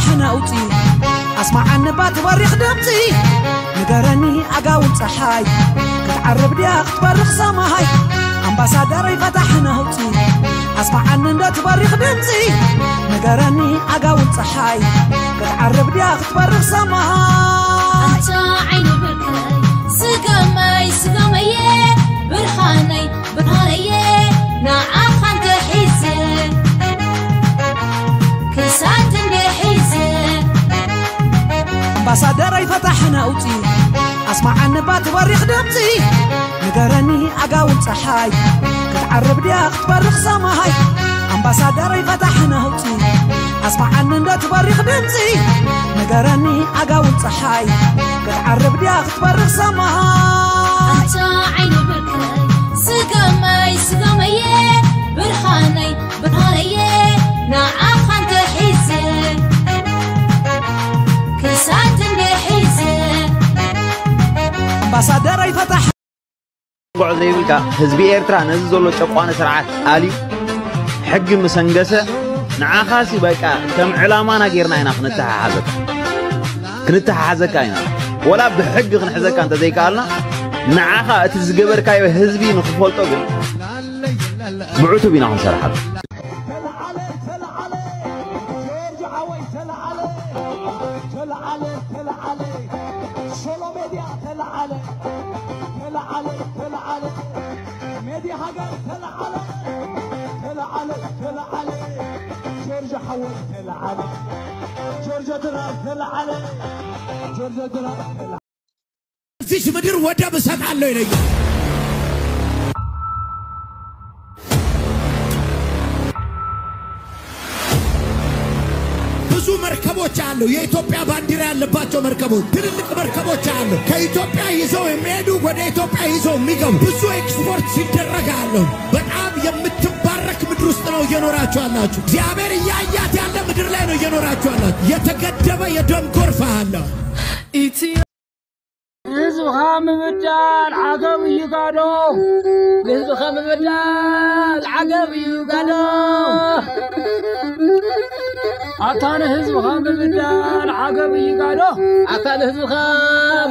ሕነ ኣውፂ ኣስማዓኒ እባ ትበሪኽ ድምፂ ንገረኒ ኣጋውን ፀሓይ ክትዓርብ ድያ ክትበርኽ ሰማይ ኣምባሳደረይ ፈታሕ ሕነ ኣውፂ ኣስማዓኒ እንዶ ትበሪኽ ድምፂ ንገረኒ ኣጋውን ፀሓይ ክትዓርብ ድያ ክትበርኽ ሰማይ ኣታ ዓይኒ ብርከይ ስገመይ ስገመየ ብርሃነይ ብርሃነየ ንዓኻ እንተሒዘ ክሳድ እንድሒዘ ኣምባሳደረይ ፈታሕነ ኣውፂ ኣስማዓኒ እባ ትበሪኽ ድምፂ ንገረኒ ኣጋውን ፀሓይ ክትዓርብ ድያ ክትበርኽ ሰማይ ኣምባሳደረይ ፈታሕነ ኣውፂ ኣስማዓኒ እንዶ ትበሪኽ ድምፂ ንገረኒ ኣጋውን ፀሓይ ክትዓርብ ድያ ክትበርኽ ሰማይ ኣታ ዓይኒ ብርከይ ስገመይ ስገመየ ብርሃነይ ብርሃነየ ንዓኻ እንተሒዘ ክሳድ እንድሒዘ ኣምባሳደረይ ፈታሕ ጉዕ ዘይብልካ ህዝቢ ኤርትራ ነዚ ዘሎ ጨቋኒ ስርዓት ኣልዩ ሕጊ ምስ ኣንገሰ ንዓኻሲ በቃ ከም ዕላማና ጌርና ኢና ክንተሓሓዘካ ክንተሓሓዘካ ኢና ወላ ብሕጊ ክንሕዘካ እንተዘይከኣልና ንዓኻ እቲ ዝገበርካዮ ህዝቢ ንኽፈልጦ ግን ብዕቱብ ኢና ክንሰርሓሉ። ተለዓለ ተለዓለ ሶሎ ሜድያ ተለዓለ ተለዓለ ተለዓለ ሜድያ ሃገር ተለዓለ ተለዓለ ተለዓለ ጆርጆ ሓወይ ተለዓለ ጆርጆ ድራር ተለዓለ ጆርጆ ድራር ተለዓለ እዚች ምድር ወደብ እሰጣለሁ ይለኛል። ብዙ መርከቦች አሉ። የኢትዮጵያ ባንዲራ ያለባቸው መርከቦች፣ ትልልቅ መርከቦች አሉ። ከኢትዮጵያ ይዘው የሚሄዱ ወደ ኢትዮጵያ ይዘው የሚገቡ ብዙ ኤክስፖርት ሲደረግ አሉ። በጣም የምትባረክ ምድር ውስጥ ነው እየኖራችሁ ያላችሁ። እግዚአብሔር እያያት ያለ ምድር ላይ ነው እየኖራችሁ ያላችሁ። የተገደበ የደም ጎርፍ አለ። ህዝብኻ ምብዳል ዓገብ እዩ ጋዶ። ህዝብኻ ምብዳል ዓገብ እዩ ጋዶ። ኣታ ንህዝብኻ ምብዳል ዓገብ እዩ ጋዶ። ኣታ ንህዝብኻ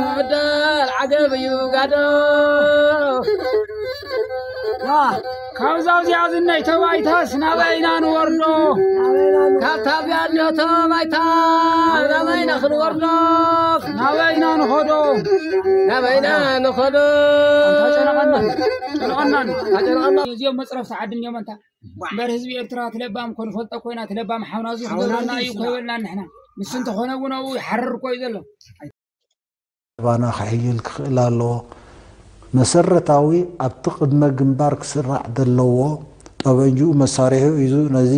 ምብዳል ዓገብ እዩ ጋዶ። ዋ ካብዛ እዚኣ ዝነይ ተባይታስ ናበይ ኢና ንወርዶ? ካብታ ቢያዶ ተባይታ ናበይ ኢና ክንወርዶ? ናበይ ኢና ንኸዶ? ናበይ ኢና ንኸዶ? ኣንታ ጨነቐና ጨነቐና ኣጨነቐና። እዚኦም መፅረፍቲ ዓዲ እዮም ኣንታ እምበር ህዝቢ ኤርትራ ትለባም ኮንፈልጦ ኮይና ትለባም ሓውና እዚ ክገብረና እዩ ኮይበልና ንሕና ንሱ እንተኾነ እውን ኣብኡ ይሓርር እኮ እዩ ዘሎ። ባና ክሕይል ክኽእል ኣለዎ። መሰረታዊ ኣብቲ ቅድመ ግንባር ክስራዕ ዘለዎ ጠበንጅኡ መሳሪሒኡ ሒዙ ነዚ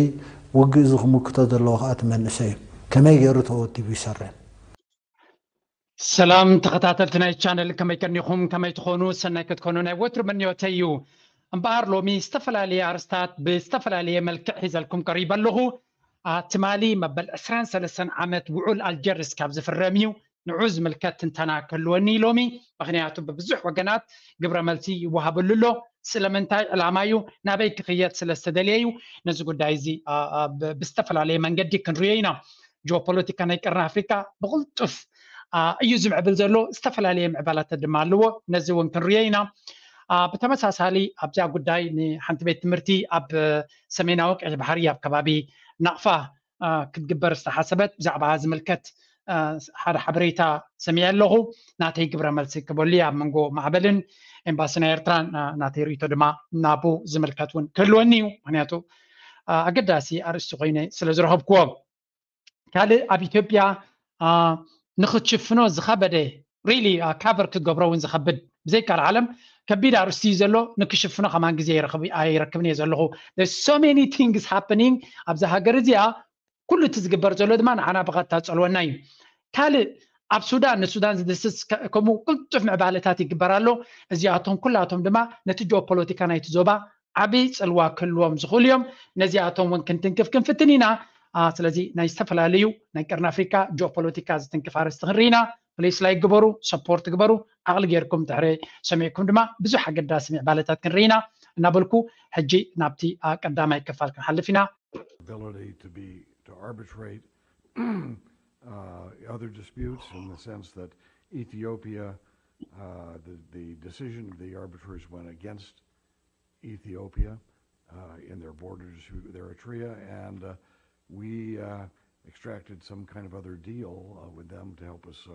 ውግእ እዚ ክምክቶ ዘለዎ ከዓ እቲ መንእሰይ እዩ። ከመይ ገይሩ ተወዲቡ ይሰርሕ? ሰላም ተኸታተልቲ ናይ ቻነል ከመይ ቀኒኹም ከመይ ትኾኑ ሰናይ ክትኮኑ ናይ ወትሩ ምንዮተይ እዩ። እምበኣር ሎሚ ዝተፈላለየ ኣርስታት ብዝተፈላለየ መልክዕ ሒዘልኩም ቀሪበ ኣለኹ። ትማሊ መበል ዕስራን ሰለስተን ዓመት ውዑል ኣልጀርስ ካብ ዝፍረም እዩ። ንዑ ዝምልከት ትንተና ክህልወኒ ሎሚ፣ ምኽንያቱ ብብዙሕ ወገናት ግብረ መልሲ ይወሃበሉ ኣሎ። ስለምንታይ ዕላማ እዩ፣ ናበይ ክኽየድ ስለ ዝተደልየ እዩ። ነዚ ጉዳይ እዚ ብዝተፈላለየ መንገዲ ክንሪኦ ኢና። ጂኦፖለቲካ ናይ ቀርኒ ኣፍሪካ ብቕልጡፍ እዩ ዝምዕብል ዘሎ። ዝተፈላለየ ምዕባላታት ድማ ኣለዎ። ነዚ እውን ክንሪኦ ኢና። ብተመሳሳሊ ኣብዚኣ ጉዳይ ንሓንቲ ቤት ትምህርቲ ኣብ ሰሜናዊ ቀይሕ ባሕሪ ኣብ ከባቢ ናቕፋ ክትግበር ዝተሓሰበት ብዛዕባ ዝምልከት ሓደ ሓበሬታ ሰሚዐ ኣለኹ። ናተይ ግብረ መልሲ ክበሉ ኣብ መንጎ ማዕበልን ኤምባሲ ናይ ኤርትራ ናተይ ርእቶ ድማ ናቡ ዝምልከት እውን ክህልወኒ እዩ። ምክንያቱ ኣገዳሲ ኣርእስቲ ኮይነ ስለ ዝረኸብክዎ። ካልእ ኣብ ኢትዮጵያ ንክትሽፍኖ ዝኸበደ ሪሊ ካቨር ክትገብሮ እውን ዝኸብድ ብዘይካል ዓለም ከቢድ ኣርእስቲ እዩ ዘሎ። ንክሽፍኖ ከማን ግዜ ኣይረክብን እየ ዘለኹ። So many things happening ኣብዚ ሃገር እዚኣ። ኩሉ እቲ ዝግበር ዘሎ ድማ ንዓና ብቐጥታ ዝጸልወና እዩ። ካልእ ኣብ ሱዳን ንሱዳን ዝድስስ ከምኡ ቅልጡፍ ምዕባለታት ይግበር ኣሎ። እዚኣቶም ኩላቶም ድማ ነቲ ጂኦፖለቲካ ናይቲ ዞባ ዓብዪ ጽልዋ ክህልዎም ዝኽእሉ እዮም። ነዚኣቶም እውን ክንትንክፍ ክንፍትን ኢና። ስለዚ ናይ ዝተፈላለዩ ናይ ቀርኒ ኣፍሪካ ጂኦፖለቲካ ዝትንክፍ ኣርእስቲ ክንርኢ ኢና። ፕሊስ ላይክ ግበሩ፣ ሰፖርት ግበሩ። ዓቕሊ ጌርኩም ድሕሪ ሰሚዕኩም ድማ ብዙሕ ኣገዳሲ ምዕባለታት ክንርኢ ኢና እናበልኩ ሕጂ ናብቲ ቀዳማይ ክፋል ክንሓልፍ ኢና። ability to be to arbitrate other disputes in the sense that Ethiopia, uh, the, the decision of the arbitrators went against Ethiopia uh, in their borders with Eritrea, and uh, we uh, extracted some kind of other deal uh, with them to help us uh,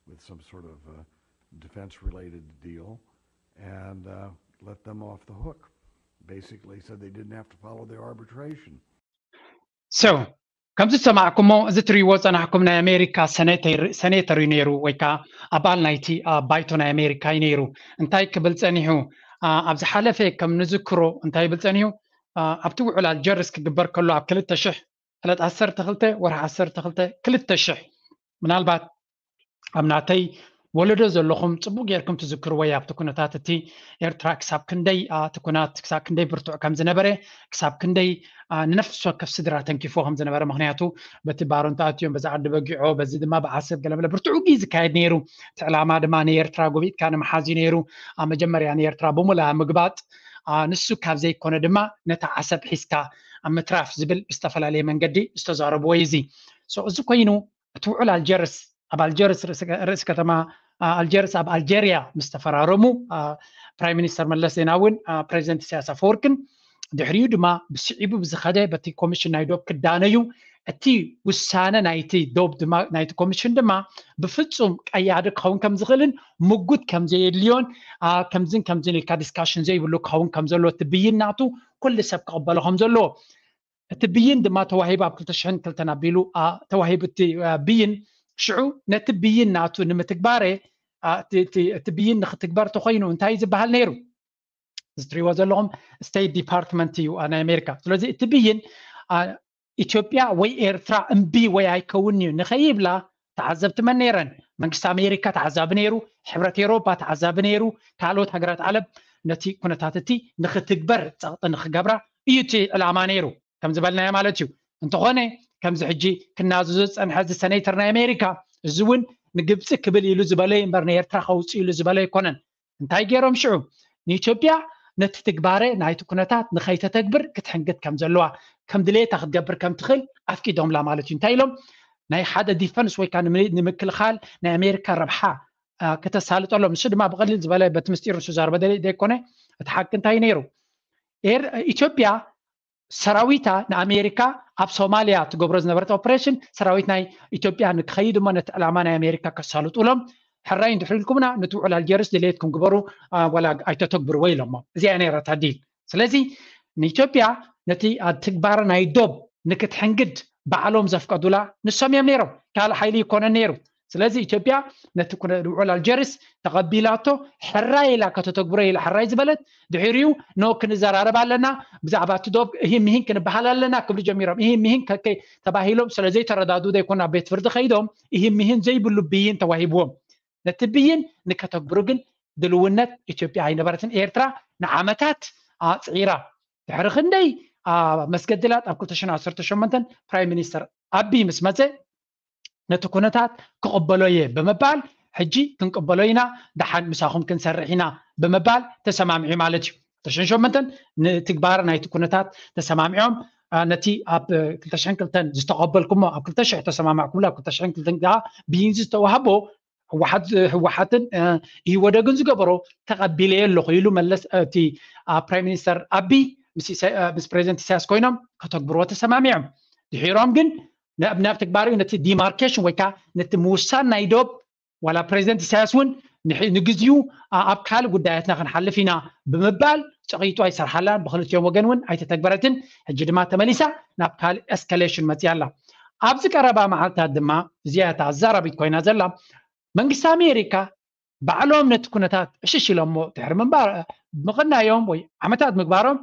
with some sort of uh, defense-related deal, and uh, let them off the hook. Basically, said they didn't have to follow the arbitration. So ከምዚ ዝሰማዕኩሞ፣ እዚ ትሪእዎ ጸናሕኩም ናይ ኣሜሪካ ሰኔተር እዩ ነይሩ፣ ወይ ከዓ ኣባል ናይቲ ባይቶ ናይ ኣሜሪካ እዩ ነይሩ። እንታይ ክብል ጸኒሑ? ኣብ ዝሓለፈ ከም ንዝክሮ እንታይ ይብል ጸኒሑ? ኣብቲ ውዕል ኣልጀርስ ክግበር ከሎ ኣብ ክልተ ሽሕ ዕለት ዓሰርተ ክልተ ወርሒ ዓሰርተ ክልተ ክልተ ሽሕ፣ ምናልባት ኣብ ናተይ ወለዶ ዘለኹም ጽቡቅ ጌርኩም ትዝክርዎ እዩ። ኣብቲ ኩነታት እቲ ኤርትራ ክሳብ ክንደይ እቲ ኩናት ክሳብ ክንደይ ብርቱዕ ከም ዝነበረ፣ ክሳብ ክንደይ ንነፍሲ ወከፍ ስድራ ተንኪፎ ከም ዝነበረ፣ ምክንያቱ በቲ ባሮንታ ኣትዮም፣ በዚ ዓዲ በጊዖ፣ በዚ ድማ ብዓሰብ ገለመለ ብርቱዕ ውግእ ዝካየድ ነይሩ። እቲ ዕላማ ድማ ንኤርትራ ጎቢጥካ ንምሓዝ እዩ ነይሩ። ኣብ መጀመርያ ንኤርትራ ብሙላ ምግባጥ፣ ንሱ ካብ ዘይኮነ ድማ ነታ ዓሰብ ሒዝካ ኣብ ምትራፍ ዝብል ብዝተፈላለየ መንገዲ ዝተዛረብዎ እዩ። እዚ እዚ ኮይኑ እቲ ውዕል ኣልጀርስ ኣብ ኣልጀርስ ርእሲ ከተማ ኣልጀርስ ኣብ ኣልጀርያ ምስ ተፈራረሙ፣ ፕራይም ሚኒስተር መለስ ዜናዊን ፕሬዚደንት ኢሳያስ ኣፈወርቅን፣ ድሕሪኡ ድማ ብስዒቡ ብዝኸደ በቲ ኮሚሽን ናይ ዶብ ክዳነዩ፣ እቲ ውሳነ ናይቲ ዶብ ድማ ናይቲ ኮሚሽን ድማ ብፍጹም ቀያዲ ክኸውን ከም ዝኽእልን ምጉት ከም ዘየድልዮን ከምዝን ከምዝን ኢልካ ዲስካሽን ዘይብሉ ክኸውን ከም ዘለዎ፣ እቲ ብይን ናቱ ኩሉ ሰብ ክቕበሎ ከም ዘለዎ፣ እቲ ብይን ድማ ተዋሂቡ ኣብ ክልተ ሽሕን ክልተን ኣቢሉ ተዋሂቡ። እቲ ብይን ሽዑ ነቲ ብይን ናቱ ንምትግባረ እቲ ብይን ንክትግበር ተኮይኑ እንታይ ዝበሃል ነይሩ? እዚ ትሪእዎ ዘለኹም ስቴት ዲፓርትመንት እዩ ናይ ኣሜሪካ። ስለዚ እቲ ብይን ኢትዮጵያ ወይ ኤርትራ እምቢ ወይ ኣይከውን እዩ ንኸይብላ ተዓዘብቲ መን ነይረን? መንግስቲ ኣሜሪካ ተዓዛቢ ነይሩ፣ ሕብረት ኤሮፓ ተዓዛቢ ነይሩ፣ ካልኦት ሃገራት ዓለም ነቲ ኩነታት እቲ ንክትግበር ጸቕጢ ንክገብራ እዩ እቲ ዕላማ ነይሩ። ከም ዝበልናዮ ማለት እዩ። እንተኾነ ከምዚ ሕጂ ክናዘዞ ዝጸንሐ እዚ ሰኔተር ናይ ኣሜሪካ፣ እዚ እውን ንግብፂ ክብል ኢሉ ዝበለ እምበር ንኤርትራ ከውፅእ ኢሉ ዝበለ ኣይኮነን። እንታይ ገይሮም ሽዑ? ንኢትዮጵያ ነቲ ትግባረ ናይቲ ኩነታት ንኸይተተግብር ክትሕንግት ከም ዘለዋ፣ ከም ድሌታ ክትገብር ከም ትኽእል ኣፍቂዶምላ ማለት እዩ። እንታይ ኢሎም? ናይ ሓደ ዲፈንስ ወይ ከዓ ንምክልኻል ናይ ኣሜሪካ ረብሓ ከተሳልጠሎም፣ ንሱ ድማ ብቐሊል ዝበለ በቲ ምስጢር ንሱ ዛርበ ዘይኮነ፣ እቲ ሓቂ እንታይ ነይሩ? ኢትዮጵያ ሰራዊታ ንኣሜሪካ ኣብ ሶማልያ ትገብሮ ዝነበረት ኦፕሬሽን፣ ሰራዊት ናይ ኢትዮጵያ ንክኸይድ እሞ ነቲ ዕላማ ናይ ኣሜሪካ ከሳልጡሎም፣ ሕራይ እንድሕር ኢልኩምና ነቲ ውዕል ኣልጀርስ ድሌትኩም ግበሩ፣ ዋላ ኣይተተግብርዎ ኢሎሞ። እዚኣ ነይራ እታ ዲል። ስለዚ ንኢትዮጵያ ነቲ ትግባረ ናይ ዶብ ንክትሕንግድ ባዕሎም ዘፍቀዱላ ንሶም እዮም ነይሮም፣ ካልእ ሓይሊ ይኮነን ነይሩ። ስለዚ ኢትዮጵያ ነቲ ውዕል ኣልጀርስ ተቐቢላቶ፣ ሕራይ ኢላ ከተተግብሮ ኢላ ሕራይ ዝበለት፣ ድሕሪኡ ኖ ክንዘራረብ ኣለና፣ ብዛዕባ እቲ ዶብ እሂን ምሂን ክንበሃል ኣለና ክብሉ ጀሚሮም። እሂን ምሂን ተባሂሎም ስለዘይተረዳዱ ዘይኮኑ ኣብ ቤት ፍርዲ ከይዶም እሂን ምሂን ዘይብሉ ብይን ተዋሂብዎም። ነቲ ብይን ንከተግብሩ ግን ድልውነት ኢትዮጵያ ኣይነበረትን። ኤርትራ ንዓመታት ኣፅዒራ፣ ድሕሪ ክንደይ መስገድላት ኣብ ክልተ ሽሕን ዓሰርተ ሸሞንተን ፕራይም ሚኒስተር ኣቢይ ምስ መፀ ነቲ ኩነታት ክቕበሎ እየ ብምባል፣ ሕጂ ክንቅበሎ ኢና፣ ደሓን ምሳኹም ክንሰርሕ ኢና ብምባል ተሰማሚዑ ማለት እዩ። ክልተ ሽሕን ሸሞንተን ንትግባር ናይቲ ኩነታት ተሰማሚዖም፣ ነቲ ኣብ ክልተ ሽሕን ክልተን ዝተቐበልኩሞ ኣብ ክልተ ሽሕ ተሰማማዕኩምሉ፣ ኣብ ክልተ ሽሕን ክልተን ከዓ ብይን ዝተዋህቦ ህወሓትን ኢህወደግን ዝገበሮ ተቐቢለዮ ኣለኹ ኢሉ መለስ፣ እቲ ፕራይም ሚኒስተር ኣቢይ ምስ ፕሬዚደንት ኢሳያስ ኮይኖም ከተግብርዎ ተሰማሚዖም። ድሒሮም ግን ናብ ትግባር እዩ፣ ነቲ ዲማርኬሽን ወይ ከዓ ነቲ ምውሳን ናይ ዶብ ዋላ ፕሬዚደንት ኢሳያስ እውን ንግዜኡ ኣብ ካልእ ጉዳያትና ክንሓልፍ ኢና ብምባል ጸቒጡ ኣይሰርሓላን፣ ብክልቲኦም ወገን እውን ኣይተተግበረትን። ሕጂ ድማ ተመሊሳ ናብ ካልእ ኤስካሌሽን መፅያ ኣላ። ኣብዚ ቀረባ መዓልታት ድማ እዚኣ እታ ኣዛራቢት ኮይና ዘላ መንግስቲ ኣሜሪካ ባዕሎም ነቲ ኩነታት ዕሽሽ ኢሎሞ ድሕሪ ምንባር ምቕናዮም ወይ ዓመታት ምግባሮም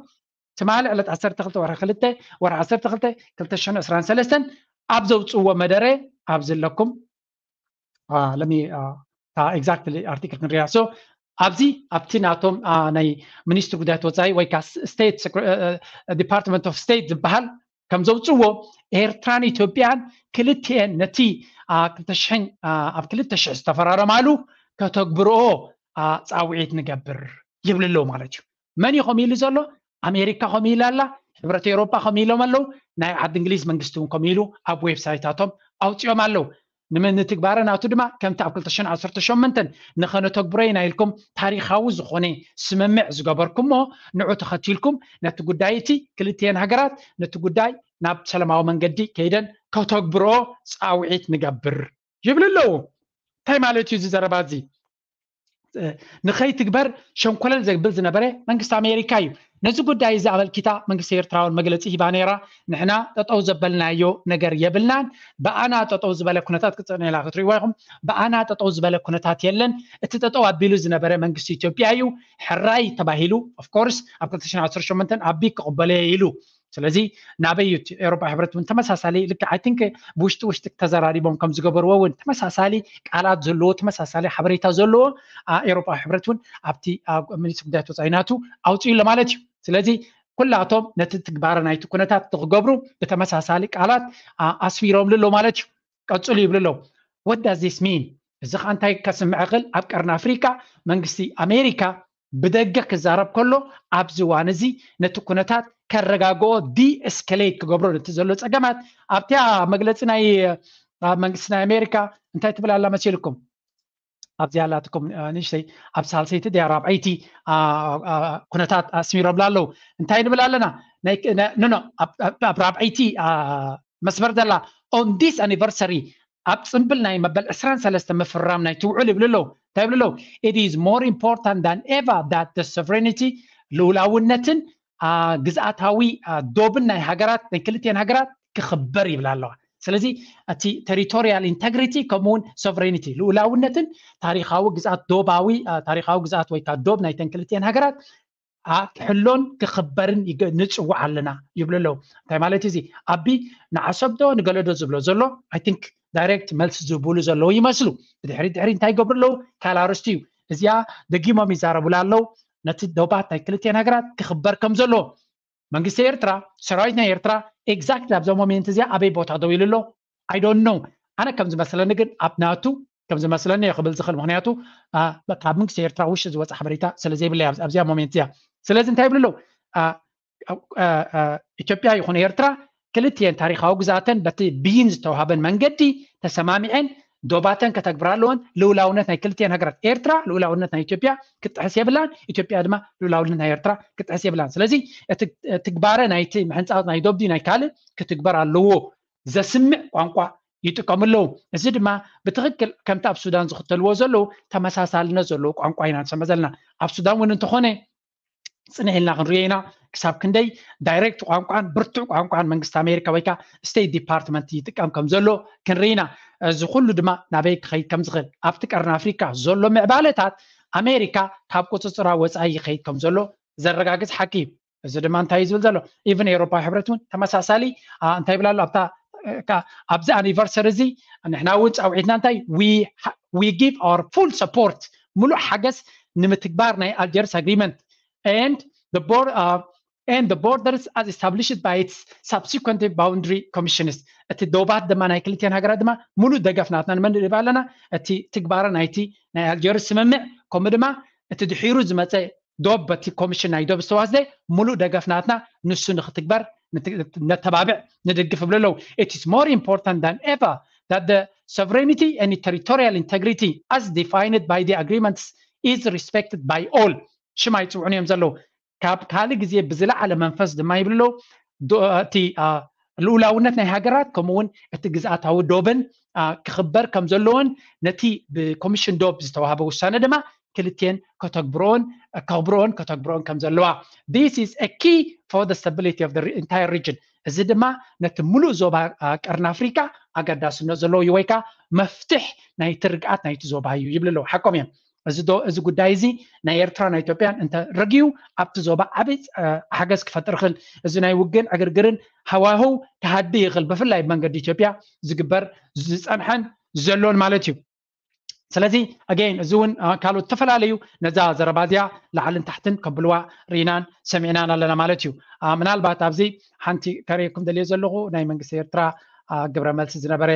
ትማሊ ዕለት ዓሰርተ ክልተ ወርሒ ክልተ ወርሒ ዓሰርተ ክልተ ክልተ ሽሕን ዕስራን ሰለስተን ኣብ ዘውፅዎ መደረ ኣብዚ ኣለኩም ለሚ ኤግዛክትሊ ኣርቲክል ክንሪኣ ሶ ኣብዚ ኣብቲ ናቶም ናይ ሚኒስትሪ ጉዳያት ወፃኢ ወይ ከዓ ስቴት ዲፓርትመንት ኦፍ ስቴት ዝበሃል ከም ዘውፅዎ ኤርትራን ኢትዮጵያን ክልቲኤን ነቲ ክልተ ሽሕን ኣብ ክልተ ሽሕ ዝተፈራረማሉ ከተግብርኦ ፃውዒት ንገብር ይብል ኣለዉ ማለት እዩ። መን እዩ ከምኡ ኢሉ ዘሎ? ኣሜሪካ ከምኡ ኢላ ኣላ፣ ሕብረት ኤውሮጳ ከምኡ ኢሎም ኣለዉ፣ ናይ ዓዲ እንግሊዝ መንግስቲ እውን ከምኡ ኢሉ ኣብ ዌብሳይታቶም ኣውፂኦም ኣለዉ። ንምንትግባረ ናቱ ድማ ከምቲ ኣብ ክልተ ሽሕን ዓሰርተ ሸሞንተን ንኸነተግብሮ ኢና ኢልኩም ታሪኻዊ ዝኾነ ስምምዕ ዝገበርኩሞ ንዑ ተኸቲልኩም ነቲ ጉዳይ እቲ ክልቲኤን ሃገራት ነቲ ጉዳይ ናብ ሰላማዊ መንገዲ ከይደን ከተግብርኦ ፃውዒት ንገብር ይብል ኣለዉ። እንታይ ማለት እዩ እዚ ዘረባ እዚ? ንኸይትግበር ሸንኮለል ዘብል ዝነበረ መንግስቲ ኣሜሪካ እዩ። ነዚ ጉዳይ እዚ ኣመልኪታ መንግስቲ ኤርትራ እውን መግለፂ ሂባ ነይራ። ንሕና ጠጠው ዘበልናዮ ነገር የብልናን፣ ብኣና ጠጠው ዝበለ ኩነታት ክፅዕነላ ክትሪእዋ ኢኹም። ብኣና ጠጠው ዝበለ ኩነታት የለን። እቲ ጠጠው ኣቢሉ ዝነበረ መንግስቲ ኢትዮጵያ እዩ። ሕራይ ተባሂሉ ኦፍኮርስ ኣብ ክልተ ሽሕን ዓሰርተ ሸሞንተን ኣቢ ክቕበሎ ኢሉ። ስለዚ ናበይ እዩ እቲ ኤሮፓ ሕብረት እውን ተመሳሳሊ ልክዕ ኣይ ቲንክ ብውሽጢ ውሽጢ ተዘራሪቦም ከም ዝገበርዎ እውን ተመሳሳሊ ቃላት ዘለዎ ተመሳሳሊ ሓበሬታ ዘለዎ ኤሮፓ ሕብረት እውን ኣብቲ ሚኒስትሪ ጉዳያት ወፃኢ ናቱ ኣውፅኡ ኣሎ ማለት እዩ። ስለዚ ኩላቶም ነቲ ትግባረ ናይቲ ኩነታት ክገብሩ ብተመሳሳሊ ቃላት ኣስፊሮምሉ ኣሎ ማለት እዩ። ቀፅሉ ይብሉ ኣለዉ። What does this mean? እዚ ከዓ እንታይ ከስምዕ ይኽእል? ኣብ ቀርኒ ኣፍሪካ መንግስቲ ኣሜሪካ ብደገ ክዛረብ ከሎ ኣብዚ እዋን እዚ ነቲ ኩነታት ከረጋግኦ ዲኤስከሌት ክገብሮ ነቲ ዘሎ ፀገማት ኣብቲያ መግለፂ ናይ መንግስቲ ናይ ኣሜሪካ እንታይ ትብል ኣላ መሲልኩም? ኣብዚኣ ኣላትኩም ንእሽተይ ኣብ ሳልሰይቲ ድያ ራብዐይቲ ኩነታት ኣስሚሮምላ ኣለዉ። እንታይ ንብል ኣለና? ኣብ ራብዐይቲ መስመር ዘላ on this anniversary ኣብ ፅምብል ናይ መበል ዕስራን ሰለስተ ምፍራም ናይ ትውዕል ይብሉ ኣለዉ። እንታይ ይብሉ ኣለዉ? It is more important than ever that the sovereignty ልኡላውነትን ግዝኣታዊ ዶብን ናይ ሃገራት ናይ ክልቲኤን ሃገራት ክኽበር ይብላ ኣለዋ። ስለዚ እቲ territorial integrity ከምኡውን sovereignty ልኡላውነትን ታሪኻዊ ግዝኣት ዶባዊ ታሪኻዊ ግዝኣት ወይ ከዓ ዶብ ናይተን ክልቲኤን ሃገራት ክሕሎን ክኽበርን ንፅውዕ ኣለና ይብሉ ኣለዉ። እንታይ ማለት እዚ ኣቢ ንዓሰብ ዶ ንገለ ዶ ዝብሎ ዘሎ I think direct መልሲ ዝብሉ ዘለዉ ይመስሉ። ብድሕሪ ድሕሪ እንታይ ይገብሩ ኣለዉ? ካልእ ኣርእስቲ እዩ። እዚኣ ደጊሞም ይዛረቡላ ኣለዉ። ነቲ ዶባት ናይ ክልቲኤን ሃገራት ክኽበር ከም ዘለዎ መንግስቲ ኤርትራ ሰራዊት ናይ ኤርትራ exactly ኣብዛ ሞሜንት እዚኣ ኣበይ ቦታ ደው ኢሉ ኣሎ? I don't know። ኣነ ከም ዝመስለኒ ግን ኣብ ናቱ ከም ዝመስለኒ እየ ክብል ዝኽእል ምክንያቱ ካብ መንግስቲ ኤርትራ ውሽጢ ዝወፀ ሓበሬታ ስለ ዘይብለይ ኣብዚኣ ሞሜንት እዚኣ። ስለዚ እንታይ ይብሉ ኣለዉ? ኢትዮጵያ ይኹን ኤርትራ ክልቲኤን ታሪኻዊ ግዝኣተን በቲ ብይን ዝተዋሃበን መንገዲ ተሰማሚዐን ዶባተን ከተግብራ ኣለወን። ልኡላውነት ናይ ክልቲኤን ሃገራት ኤርትራ ልኡላውነት ናይ ኢትዮጵያ ክትጥሕስ የብላን፣ ኢትዮጵያ ድማ ልኡላውነት ናይ ኤርትራ ክትጥሕስ የብላን። ስለዚ እቲ ትግባረ ናይቲ ምሕንፃፅ ናይ ዶብ ድዩ ናይ ካልእ ክትግበር ኣለዎ ዘስምዕ ቋንቋ ይጥቀሙ ኣለዉ። እዚ ድማ ብትኽክል ከምቲ ኣብ ሱዳን ዝኽተልዎ ዘለዉ ተመሳሳልነት ዘለዎ ቋንቋ ኢና ንሰምዕ ዘለና። ኣብ ሱዳን እውን እንተኾነ ፅንሕ ኢልና ክንሪኦ ኢና ክሳብ ክንደይ ዳይሬክት ቋንቋን ብርቱዕ ቋንቋን መንግስቲ ኣሜሪካ ወይ ከዓ ስቴት ዲፓርትመንት ይጥቀም ከም ዘሎ ክንርኢ ኢና። እዚ ኩሉ ድማ ናበይ ክኸይድ ከም ዝኽእል ኣብቲ ቀርኒ ኣፍሪካ ዘሎ ምዕባለታት ኣሜሪካ ካብ ቁፅፅራ ወፃኢ ይኸይድ ከም ዘሎ ዘረጋግፅ ሓቂ እዩ። እዚ ድማ እንታይ እዩ ዝብል ዘሎ ኢቨን ኤሮፓ ሕብረት እውን ተመሳሳሊ እንታይ ይብል ኣሎ ኣብታ ኣብዚ ኣኒቨርሰሪ እዚ ንሕና እውን ፃውዒትና እንታይ we give our full support ሙሉእ ሓገዝ ንምትግባር ናይ ኣልጀርስ ኣግሪመንት and the board uh, and the borders as established by its subsequent boundary commissions እቲ ዶባት ድማ ናይ ክልቲኤን ሃገራት ድማ ሙሉእ ደገፍ ናትና ንመን ንህብ ኣለና እቲ ትግባረ ናይቲ ናይ ኣልጀርስ ስምምዕ ከምኡ ድማ እቲ ድሒሩ ዝመፀ ዶብ በቲ ኮሚሽን ናይ ዶብ ዝተዋስደ ሙሉእ ደገፍ ናትና ንሱ ንክትግበር ነተባብዕ ንድግፍ ይብሉ ኣለዉ። It is more important than ever that the sovereignty and territorial integrity as defined by the agreements is respected by all ሽም ኣይፅውዑን እዮም ዘለዉ። ካብ ካልእ ግዜ ብዝለዓለ መንፈስ ድማ ይብሉ ኣለዉ እቲ ልኡላውነት ናይ ሃገራት ከምኡ እውን እቲ ግዝኣታዊ ዶብን ክኽበር ከም ዘለዎን ነቲ ብኮሚሽን ዶብ ዝተዋሃበ ውሳነ ድማ ክልቲኤን ከተግብሮን ከኽብሮን ከተግብሮን ከም ዘለዋ this is a key for the stability of the entire region እዚ ድማ ነቲ ሙሉእ ዞባ ቀርኒ ኣፍሪካ ኣገዳስነት ዘለዎ እዩ ወይ ከዓ መፍትሕ ናይቲ ርግኣት ናይቲ ዞባ እዩ ይብሉ ኣለዉ። ሓቆም እዮም። እዚ ጉዳይ እዚ ናይ ኤርትራ ናይ ኢትዮጵያን እንተረግዩ ኣብቲ ዞባ ዓብይ ሓገዝ ክፈጥር ይኽእል። እዚ ናይ ውግእን ዕግርግርን ሃዋህው ክሃዲ ይኽእል። ብፍላይ ብመንገዲ ኢትዮጵያ ዝግበር ዝፀንሐን ዘሎን ማለት እዩ። ስለዚ ኣገይን እዚ እውን ካልኦት ዝተፈላለዩ ነዛ ዘረባ እዚኣ ላዕልን ታሕትን ከብልዋ ርኢናን ሰሚዕናን ኣለና ማለት እዩ። ምናልባት ኣብዚ ሓንቲ ከርእየኩም ደልየ ዘለኹ ናይ መንግስቲ ኤርትራ ግብረ መልሲ ዝነበረ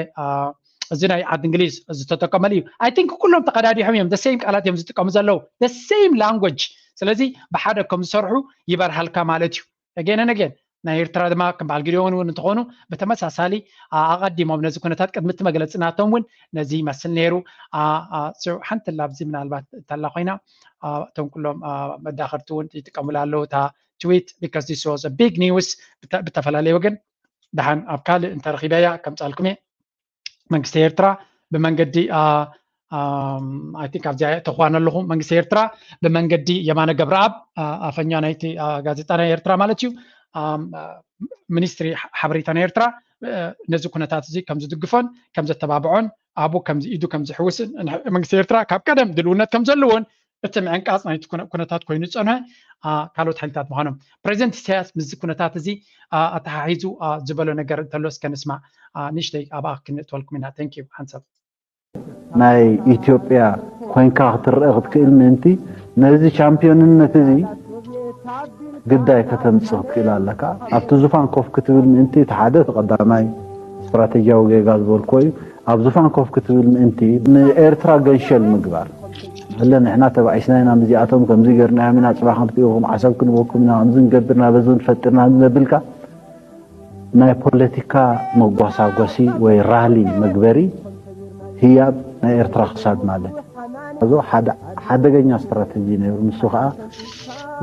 እዚ ናይ ዓዲ እንግሊዝ ዝተጠቀመሉ እዩ። I think ኩሎም ተቀዳዲሖም እዮም the same ቃላት እዮም ዝጥቀሙ ዘለዉ the same language። ስለዚ ብሓደ ከም ዝሰርሑ ይበርሃልካ ማለት እዩ። Again and again ናይ ኤርትራ ድማ ከም በዓል ጊደዎን እውን እንተኾኑ ብተመሳሳሊ ኣቐዲሞም ነዚ ኩነታት ቅድሚ እቲ መግለፂ ናቶም እውን ነዚ ይመስል ነይሩ። ሓንቲ ላብዚ ምናልባት እንተላ ኮይና እቶም ኩሎም መዳኸርቲ እውን ይጥቀሙላ ኣለዉ እታ ትዊት because this was a big news ብተፈላለየ ወገን ደሓን ኣብ ካልእ እንተረኺበያ ከምፃልኩም እየ። መንግስቲ ኤርትራ ብመንገዲ I think ኣብዚኣ ተኳነ ኣለኹ መንግስቲ ኤርትራ ብመንገዲ የማነ ገብረኣብ ኣፈኛ ናይቲ ጋዜጣ ናይ ኤርትራ ማለት እዩ ሚኒስትሪ ሓበሬታ ናይ ኤርትራ ነዚ ኩነታት እዚ ከም ዝድግፎን ከም ዘተባብዖን ኣብኡ ከም ኢዱ ከም ዝሕውስን መንግስቲ ኤርትራ ካብ ቀደም ድልውነት ከም ዘለዎን እቲ ምዕንቃፅ ናይቲ ኩነታት ኮይኑ ዝፀንሐ ካልኦት ሓይልታት ምዃኖም ፕሬዚደንት ኢሳያስ ምስዚ ኩነታት እዚ ኣተሓሒዙ ዝበሎ ነገር እንተሎ እስከ ንስማዕ። ንእሽተይ ኣብኣ ክንእትወልኩም ኢና። Thank you ሓንሳብ ናይ ኢትዮጵያ ኮይንካ ክትረአ ክትክእል ምእንቲ ነዚ ቻምፒዮንነት እዚ ግዳይ ከተምፅእ ክትክእል ኣለካ። ኣብቲ ዙፋን ኮፍ ክትብል ምእንቲ እቲ ሓደ እቲ ቀዳማይ ስትራቴጂያዊ ጌጋ ዝበልኮ እዩ። ኣብ ዙፋን ኮፍ ክትብል ምእንቲ ንኤርትራ ገንሸል ምግባር ኣለ ንሕና ተባኢስና ኢና ምዚኣቶም ከምዚ ገርና ኢና ፅባሕ ክንትኢኹም ዓሰብ ክንበኩም ኢና ከምዚ ንገብርና በዚ ንፈጥርና ነብልካ ናይ ፖለቲካ መጓሳጎሲ ወይ ራሊ መግበሪ ህያብ ናይ ኤርትራ ክሳድ ማለት እዚ ሓደ ሓደገኛ ስትራተጂ ነይሩ። ንሱ ከዓ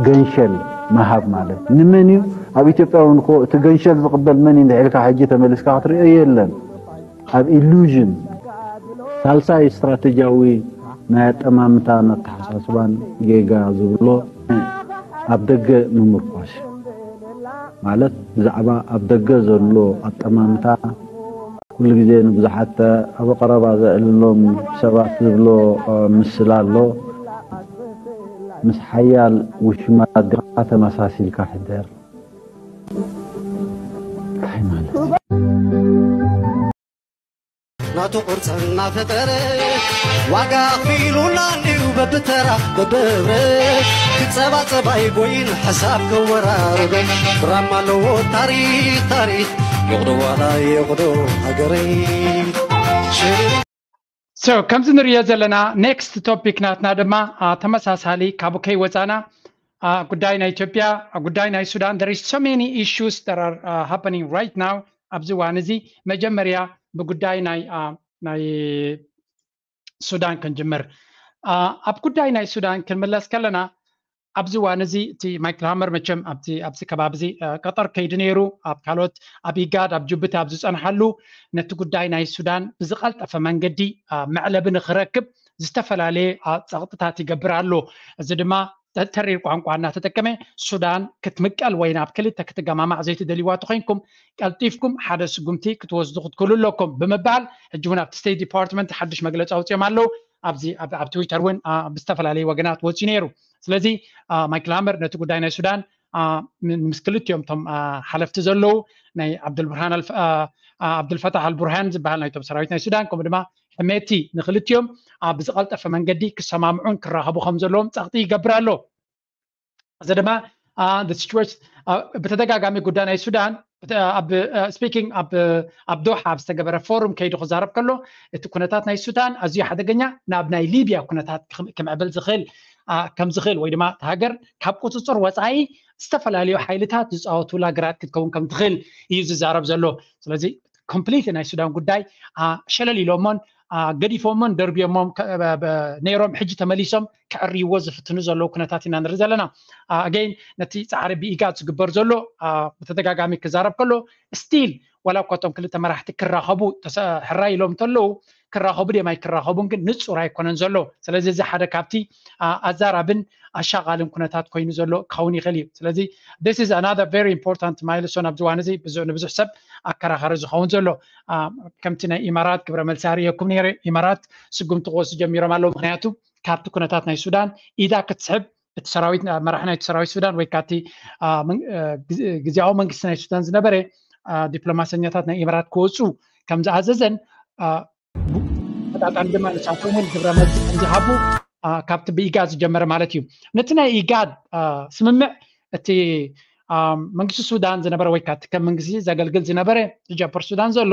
ገንሸል መሃብ ማለት ንመን እዩ? ኣብ ኢትዮጵያ እውን እኮ እቲ ገንሸል ዝቕበል መን እዩ እንድሕልካ ሕጂ ተመሊስካ ክትሪኦ የለን። ኣብ ኢሉዥን ሳልሳይ ስትራተጂያዊ ናይ ኣጠማምታን ኣተሓሳስባን ጌጋ ዝብሎ ኣብ ደገ ምምርኳስ ማለት ብዛዕባ ኣብ ደገ ዘሎ ኣጠማምታ ኩሉ ግዜ ንብዙሓት ኣብ ቀረባ ዘዕልሎም ሰባት ዝብሎ ምስላ ኣሎ። ምስ ሓያል ውሽማ ኣዴኻ ተመሳሲልካ ሕደር እንታይ ማለት እዩ? ናቱ ቅርፂ እናፈጠረ ዋጋ ኣኽፊሉና እንድዩ በብተራ በብህብረ ክፀባፀባ ይጎይን ሕሳብ ከወራርዶ ድራማ ኣለዎ ታሪክ ታሪክ ይቕዶ ዋላ ይቕዶ ሃገረይ So ከምዚ ንሪኦ ዘለና next topic ናትና ድማ ተመሳሳሊ ካብ ከይወፃና ጉዳይ ናይ ኢትዮጵያ ጉዳይ ናይ ሱዳን there is so many issues that are happening right now ኣብዚ እዋን እዚ መጀመርያ ብጉዳይ ናይ ናይ ሱዳን ክንጅምር ኣብ ጉዳይ ናይ ሱዳን ክንምለስ ከለና ኣብዚ እዋን እዚ እቲ ማይክል ሃመር መቸም ኣብቲ ኣብዚ ከባቢ እዚ ቀጠር ከይዱ ነይሩ ኣብ ካልኦት ኣብ ኢጋድ ኣብ ጅቡቲ ኣብ ዝፀንሓሉ ነቲ ጉዳይ ናይ ሱዳን ብዝቐልጠፈ መንገዲ መዕለቢ ንክረክብ ዝተፈላለየ ፀቕጥታት ይገብር ኣሎ። እዚ ድማ ተሪር ቋንቋ እናተጠቀመ ሱዳን ክትምቀል ወይ ናብ ክልተ ክትገማማዕ ዘይትደልይዋ ተኮይንኩም ቀልጢፍኩም ሓደ ስጉምቲ ክትወስዱ ክትክእሉ ኣለኩም ብምባል ሕጂ እውን ኣብቲ ስቴት ዲፓርትመንት ሓድሽ መግለፂ ኣውፅኦም ኣለዉ። ኣብዚ ኣብ ትዊተር እውን ብዝተፈላለዩ ወገናት ወፅዩ ነይሩ። ስለዚ ማይክል ሃመር ነቲ ጉዳይ ናይ ሱዳን ምስ ክልቲኦም እቶም ሓለፍቲ ዘለዉ ናይ ዓብዱልብርሃን ዓብዱልፈታሕ ኣልቡርሃን ዝበሃል ናይቶም ሰራዊት ናይ ሱዳን ከምኡ ድማ ሕሜቲ ንክልቲኦም ብዝቐልጠፈ መንገዲ ክሰማምዑን ክራኸቡ ከም ዘለዎም ፀቕጢ ይገብር ኣሎ። እዚ ድማ situation ብተደጋጋሚ ጉዳይ ናይ ሱዳን ስፒኪንግ ኣብ ዶሓ ኣብ ዝተገበረ ፎሩም ከይዱ ክዛረብ ከሎ እቲ ኩነታት ናይ ሱዳን ኣዝዩ ሓደገኛ ናብ ናይ ሊብያ ኩነታት ክምዕብል ዝኽእል ከም ዝኽእል ወይ ድማ ሃገር ካብ ቁፅፅር ወፃኢ ዝተፈላለዩ ሓይልታት ዝፃወቱላ ግራት ክትከውን ከም ትኽእል እዩ ዝዛረብ ዘሎ። ስለዚ ኮምፕሊት ናይ ሱዳን ጉዳይ ሸለል ኢሎሞን ገዲፎሞን ደርብዮሞም ነይሮም ሕጂ ተመሊሶም ክዕርይዎ ዝፍትኑ ዘለዉ ኩነታት ኢና ንርኢ ዘለና። ኣገይን ነቲ ፃዕሪ ብኢጋድ ዝግበር ዘሎ ብተደጋጋሚ ክዛረብ ከሎ ስቲል ዋላ እኳ እቶም ክልተ መራሕቲ ክራኸቡ ሕራይ ኢሎም እንተለዉ ክራኸቡ ድዮም ኣይክራኸቡን ግን ንፁር ኣይኮነን ዘሎ። ስለዚ እዚ ሓደ ካብቲ ኣዛራብን ኣሻቓልን ኩነታት ኮይኑ ዘሎ ክኸውን ይኽእል እዩ። ስለዚ this is another very important milestone ኣብዚ እዋን እዚ ንብዙሕ ሰብ ኣከራኻሪ ዝኸውን ዘሎ ከምቲ ናይ ኢማራት ግብረ መልሲ ኣርእየኩም ነይረ። ኢማራት ስጉምቲ ክወስዱ ጀሚሮም ኣለዉ። ምክንያቱ ካብቲ ኩነታት ናይ ሱዳን ኢዳ ክትስሕብ እቲ ሰራዊት መራሒ ናይቲ ሰራዊት ሱዳን ወይ ካቲ ግዜያዊ መንግስቲ ናይ ሱዳን ዝነበረ ዲፕሎማሰኛታት ናይ ኢማራት ክወፁ ከም ዝኣዘዘን ኣጣጣሚ ድማ ንሳቶም እውን ግብረ መልሲ ከም ዝሃቡ ካብቲ ብኢጋድ ዝጀመረ ማለት እዩ። ነቲ ናይ ኢጋድ ስምምዕ እቲ መንግስቲ ሱዳን ዝነበረ ወይ ካቲ ከም መንግስቲ ዘገልግል ዝነበረ ጀበር ሱዳን ዘሎ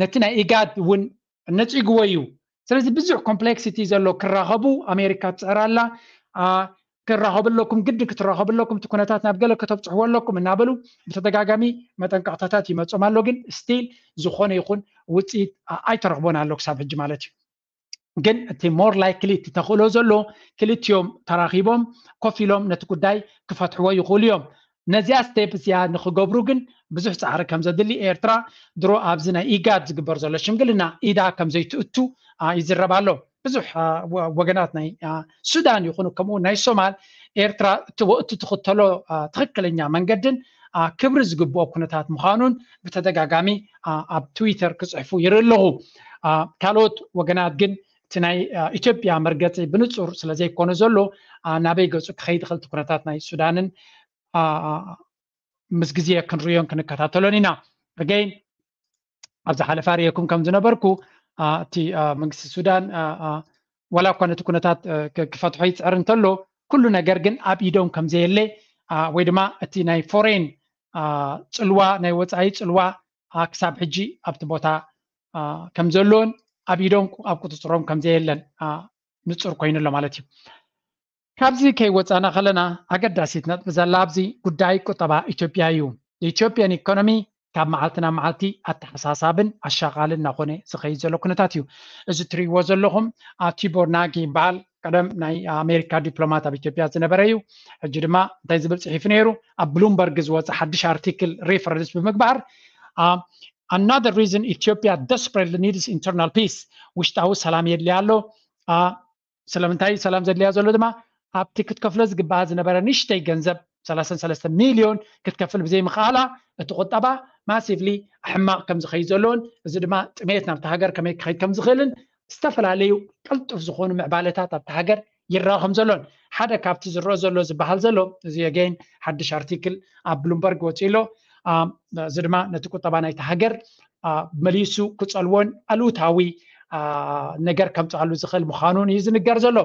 ነቲ ናይ ኢጋድ እውን ነፂግዎ እዩ። ስለዚ ብዙሕ ኮምፕሌክሲቲ ዘሎ ክራኸቡ ኣሜሪካ ትፅዕር ኣላ። ክራኸቡ ኣለኩም፣ ግድን ክትራኸቡ ኣለኩም፣ እቲ ኩነታት ናብ ገለ ከተብፅሕዎ ኣለኩም እናበሉ ብተደጋጋሚ መጠንቀቕታታት ይመፅኦም ኣሎ። ግን ስቲል ዝኾነ ይኹን ውፅኢት ኣይተረኽቦን ኣሎ ክሳብ ሕጂ ማለት እዩ። ግን እቲ ሞር ላይክሊ እቲ ተኽእሎ ዘሎ ክልቲኦም ተራኺቦም ኮፍ ኢሎም ነቲ ጉዳይ ክፈትሕዎ ይኽእሉ እዮም። ነዚኣ ስቴፕ እዚኣ ንኽገብሩ ግን ብዙሕ ፃዕሪ ከም ዘድሊ ኤርትራ ድሮ ኣብዚ ናይ ኢጋድ ዝግበር ዘሎ ሽምግልና ኢዳ ከም ዘይትእቱ ይዝረብ ኣሎ። ብዙሕ ወገናት ናይ ሱዳን ይኹኑ ከምኡ ናይ ሶማል ኤርትራ እቲ ትኽተሎ ትኽክለኛ መንገድን ክብሪ ዝግብኦ ኩነታት ምዃኑን ብተደጋጋሚ ኣብ ትዊተር ክፅሕፉ ይርኢ ኣለኹ። ካልኦት ወገናት ግን እቲ ናይ ኢትዮጵያ መርገፂ ብንፁር ስለዘይኮነ ዘሎ ናበይ ገፁ ክኸይድ ይኽእል እቲ ኩነታት ናይ ሱዳንን ምስ ግዜ ክንርእዮን ክንከታተሎን ኢና። ኣገይን ኣብ ዝሓለፈ ኣርእየኩም ከም ዝነበርኩ እቲ መንግስቲ ሱዳን ዋላ እኳ ነቲ ኩነታት ክፈትሖ ይፅዕር እንተሎ ኩሉ ነገር ግን ኣብ ኢዶም ከም ዘየለ ወይ ድማ እቲ ናይ ፎሬን ፅልዋ ናይ ወፃኢ ፅልዋ ክሳብ ሕጂ ኣብቲ ቦታ ከም ዘሎን ኣብ ኢዶም ኣብ ቁፅፅሮም ከም ዘየለን ንፁር ኮይኑ ኣሎ ማለት እዩ። ካብዚ ከይወፃና ከለና ኣገዳሲት ነጥቢ ዘላ ኣብዚ ጉዳይ ቁጠባ ኢትዮጵያ እዩ። ኢትዮጵያን ኢኮኖሚ ካብ መዓልቲ ናብ መዓልቲ ኣተሓሳሳብን ኣሻቓልን እናኾነ ዝኸይድ ዘሎ ኩነታት እዩ። እዚ ትርእይዎ ዘለኹም ቲቦር ናጊ ይበሃል። ቀደም ናይ ኣሜሪካ ዲፕሎማት ኣብ ኢትዮጵያ ዝነበረ እዩ። ሕጂ ድማ እንታይ ዝብል ፅሒፉ ነይሩ? ኣብ ብሉምበርግ ዝወፀ ሓድሽ ኣርቲክል ሬፈረንስ ብምግባር another reason Ethiopia desperately needs internal peace ውሽጣዊ ሰላም የድልያ ኣሎ። ስለምንታይ ሰላም ዘድልያ ዘሎ ድማ ኣብቲ ክትከፍሎ ዝግባኣ ዝነበረ ንሽተይ ገንዘብ ሰላሳ ሰለስተ ሚልዮን ክትከፍል ብዘይምኽኣላ እቲ ቁጠባ ማሲቭሊ ሕማቕ ከም ዝኸይድ ዘሎን እዚ ድማ ጥሜት ናብቲ ሃገር ከመይ ክኸይድ ከም ዝኽእልን ዝተፈላለዩ ቀልጡፍ ዝኾኑ ምዕባለታት ኣብቲ ሃገር ይረኣ ከም ዘሎን ሓደ ካብቲ ዝረአ ዘሎ ዝበሃል ዘሎ እዚ ኣገይን ሓድሽ ኣርቲክል ኣብ ብሉምበርግ ወፂኡ ኣሎ። እዚ ድማ ነቲ ቁጠባ ናይቲ ሃገር መሊሱ ክፀልዎን ኣሉታዊ ነገር ከምፅኣሉ ዝኽእል ምዃኑን እዩ ዝንገር ዘሎ።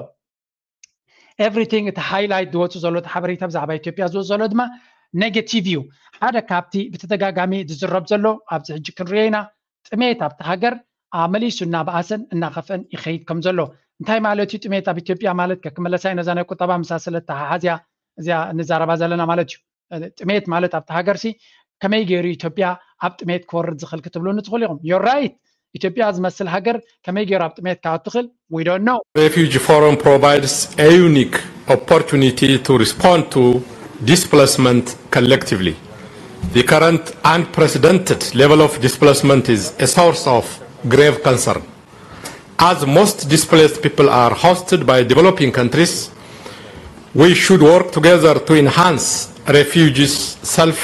ኤቭሪቲንግ እቲ ሃይላይት ዝወፁ ዘሎ እቲ ሓበሬታ ብዛዕባ ኢትዮጵያ ዝወፅ ዘሎ ድማ ኔጌቲቭ እዩ። ሓደ ካብቲ ብተደጋጋሚ ዝዝረብ ዘሎ ኣብዚ ሕጂ ክንሪኦ ኢና ጥሜት ኣብቲ ሃገር መሊሱ እናበኣሰን እናኸፍአን ይኸይድ ከም ዘሎ። እንታይ ማለት እዩ ጥሜት ኣብ ኢትዮጵያ ማለት? ከክመለሳ ነዛ ናይ ቁጠባ መሳሰለት ተሓሓዝያ እዚኣ እንዛረባ ዘለና ማለት እዩ። ጥሜት ማለት ኣብቲ ሃገር ሲ ከመይ ገይሩ ኢትዮጵያ ኣብ ጥሜት ክወርድ ዝኽእል ክትብሉኒ ትኽእሉ ኢኹም። ዮር ራይት። ኢትዮጵያ ዝመስል ሃገር ከመይ ገይሩ ኣብ ጥሜት ክኣቱ ትኽእል? We don't know. Refugee Forum provides a unique opportunity to respond to displacement collectively. The current unprecedented level of displacement is a source of grave concern. As most displaced people are hosted by developing countries, we should work together to enhance refugees' self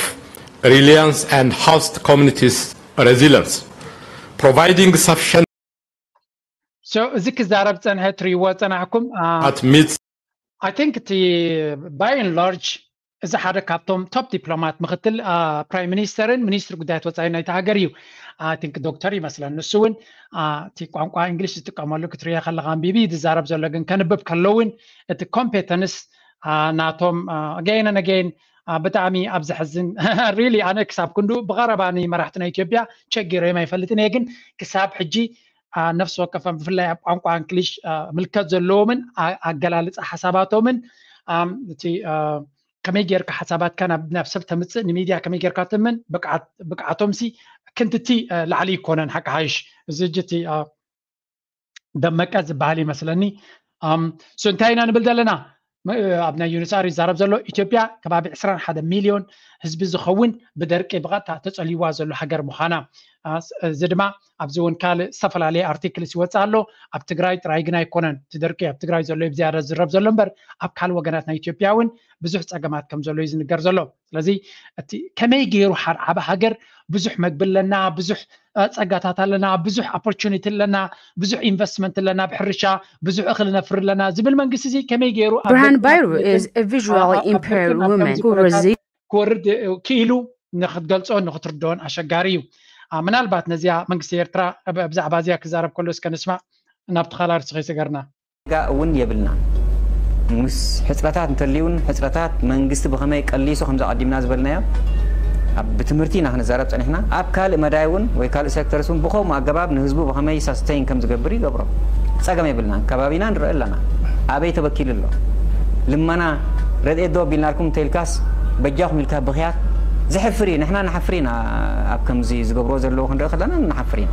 reliance and host communities' resilience, providing sufficient So እዚ ክዛረብ ፀንሐ ትሪእዎ ፀናሕኩም at meets I think እቲ by and large እዚ ሓደ ካብቶም ቶፕ ዲፕሎማት ምክትል ፕራይም ሚኒስተርን ሚኒስትሪ ጉዳያት ወፃኢ ናይቲ ሃገር እዩ። I think ዶክተር ይመስለን ንሱ እውን እቲ ቋንቋ እንግሊሽ ዝጥቀመሉ ክትሪኦ ከለካ ኣንቢቢ ዝዛረብ ዘሎ ግን ከንብብ ከሎ እውን እቲ ኮምፔተንስ ናቶም again and again ብጣዕሚ ኣብ ዘሕዝን really ኣነ ክሳብ ክንዱ ብቐረባ ንመራሕትና ኢትዮጵያ ቸጊሮም ኣይፈልጥን እየ ግን ክሳብ ሕጂ ነፍሲ ወከፈን ብፍላይ ኣብ ቋንቋ እንግሊሽ ምልከት ዘለዎምን ኣገላልፃ ሓሳባቶምን እቲ ከመይ ጌርካ ሓሳባትካ ናብ ሰብ ተምፅእ ንሚድያ ከመይ ጌርካ ትምን ብቅዓቶም ሲ ክንትቲ ላዕሊ ይኮነን ሓቂ ሓይሽ እዚ እጅ እቲ ደመቀ ዝበሃል ይመስለኒ so እንታይ ኢና ንብል ዘለና ኣብ ናይ ዩኒሳር ይዛረብ ዘሎ ኢትዮጵያ ከባቢ ዕስራን ሓደ ሚልዮን ህዝቢ ዝኸውን ብደርቂ ብቐጥታ ተፀልይዋ ዘሎ ሃገር ምዃና እዚ ድማ ኣብዚ እውን ካልእ ዝተፈላለየ ኣርቲክል ይወፅእ ኣሎ ኣብ ትግራይ ጥራይ ግን ኣይኮነን እቲ ደርቂ ኣብ ትግራይ ዘሎ ብዝያዳ ዝረብ ዘሎ እምበር ኣብ ካልእ ወገናት ናይ ኢትዮጵያ እውን ብዙሕ ፀገማት ከም ዘሎ እዩ ዝንገር ዘሎ ስለዚ እቲ ከመይ ገይሩ ሓደ ዓቢ ሃገር ብዙሕ መግቢ ኣለና ብዙሕ ፀጋታት ኣለና ብዙሕ ኦፖርቹኒቲ ኣለና ብዙሕ ኢንቨስትመንት ኣለና ብሕርሻ ብዙሕ እኽሊ ነፍሪ ኣለና ዝብል መንግስቲ እዚ ከመይ ገይሩ ኣብ Burhan ደቂ Bayru is a visually impaired woman who resists ክወርድ ክኢሉ ንክትገልፆን ንክትርድኦን ኣሸጋሪ እዩ። ምናልባት ነዚኣ መንግስቲ ኤርትራ ብዛዕባ እዚኣ ክዛረብ ከሎ እስከ ንስማዕ። ናብቲ ካልኣይ ርእሲ ከይሰገርና። ጋ እውን የብልና። ምስ ሕፅረታት እንተልዩን ሕፅረታት መንግስቲ ብኸመይ ቀሊሱ ከምዚ ኣቐዲምና ዝበልናዮ ኣብ ብትምህርቲ ኢና ክንዛረብ ፀኒሕና ኣብ ካልእ መዳይ እውን ወይ ካልእ ሴክተርስ እውን ብኸምኡ ኣገባብ ንህዝቡ ብኸመይ ሳስተይን ከም ዝገብር ይገብሮ ፀገም የብልናን ከባቢና ንርኢ ኣለና ኣበይ ተበኪሉ ኣሎ ልመና፣ ረድኤት ዶ ኣቢልናልኩም እንተኢልካስ፣ በጃኹም ኢልካ ብኽያት። ዘሕፍር እዩ። ንሕና ንሓፍር ኢና። ኣብ ከምዚ ዝገብርዎ ዘለዉ ክንርኢ ከለና ንሓፍር ኢና።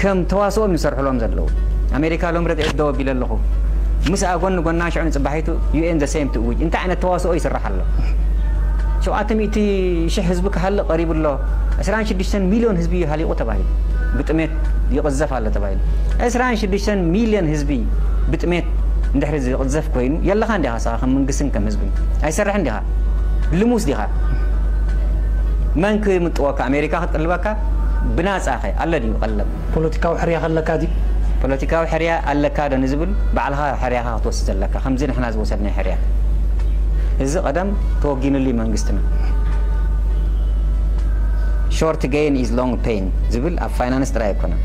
ከም ተዋስኦም ይሰርሕሎም ዘለዉ። ኣሜሪካ ሎም ረድኤት ዶ ኣቢለ ኣለኹ፣ ምስኣ ጎኒ ጎና ሽዑ ንጽባሒቱ ዩ ኤን the same to which እንታይ ዓይነት ተዋስኦ ይስራሕ ኣሎ? ሸውዓተ ሚእቲ ሽሕ ህዝቢ ክሃልቕ ቀሪቡ ኣሎ። ዕስራን ሽዱሽተን ሚልዮን ህዝቢ እዩ ሃሊቑ ተባሂሉ። ብጥሜት ይቕዘፍ ኣሎ ተባሂሉ። ዕስራን ሽዱሽተን ሚልዮን ህዝቢ ብጥሜት እንድሕሪ ዝቕዘፍ ኮይኑ፣ የለኻን ዲኻ ንስኻ ከም መንግስትን ከም ህዝብን? ኣይሰርሕን ዲኻ? ልሙስ ዲኻ? መን ክምጥወካ? ኣሜሪካ ክትቅልበካ? ብናጻኸ ኣሎ ድዩ ቀለብ? ፖለቲካዊ ሕርያ ከለካ ድዩ? ፖለቲካዊ ሕርያ ኣለካ ዶ ንዝብል፣ ባዕልኻ ሕርያኻ ክትወስድ ዘለካ፣ ከምዚ ንሕና ዝወሰድናዮ ሕርያ። እዚ ቀደም ተወጊኑሉ እዩ መንግስትና። Short gain is long pain ዝብል ኣብ ፋይናንስ ጥራይ ኣይኮነን፣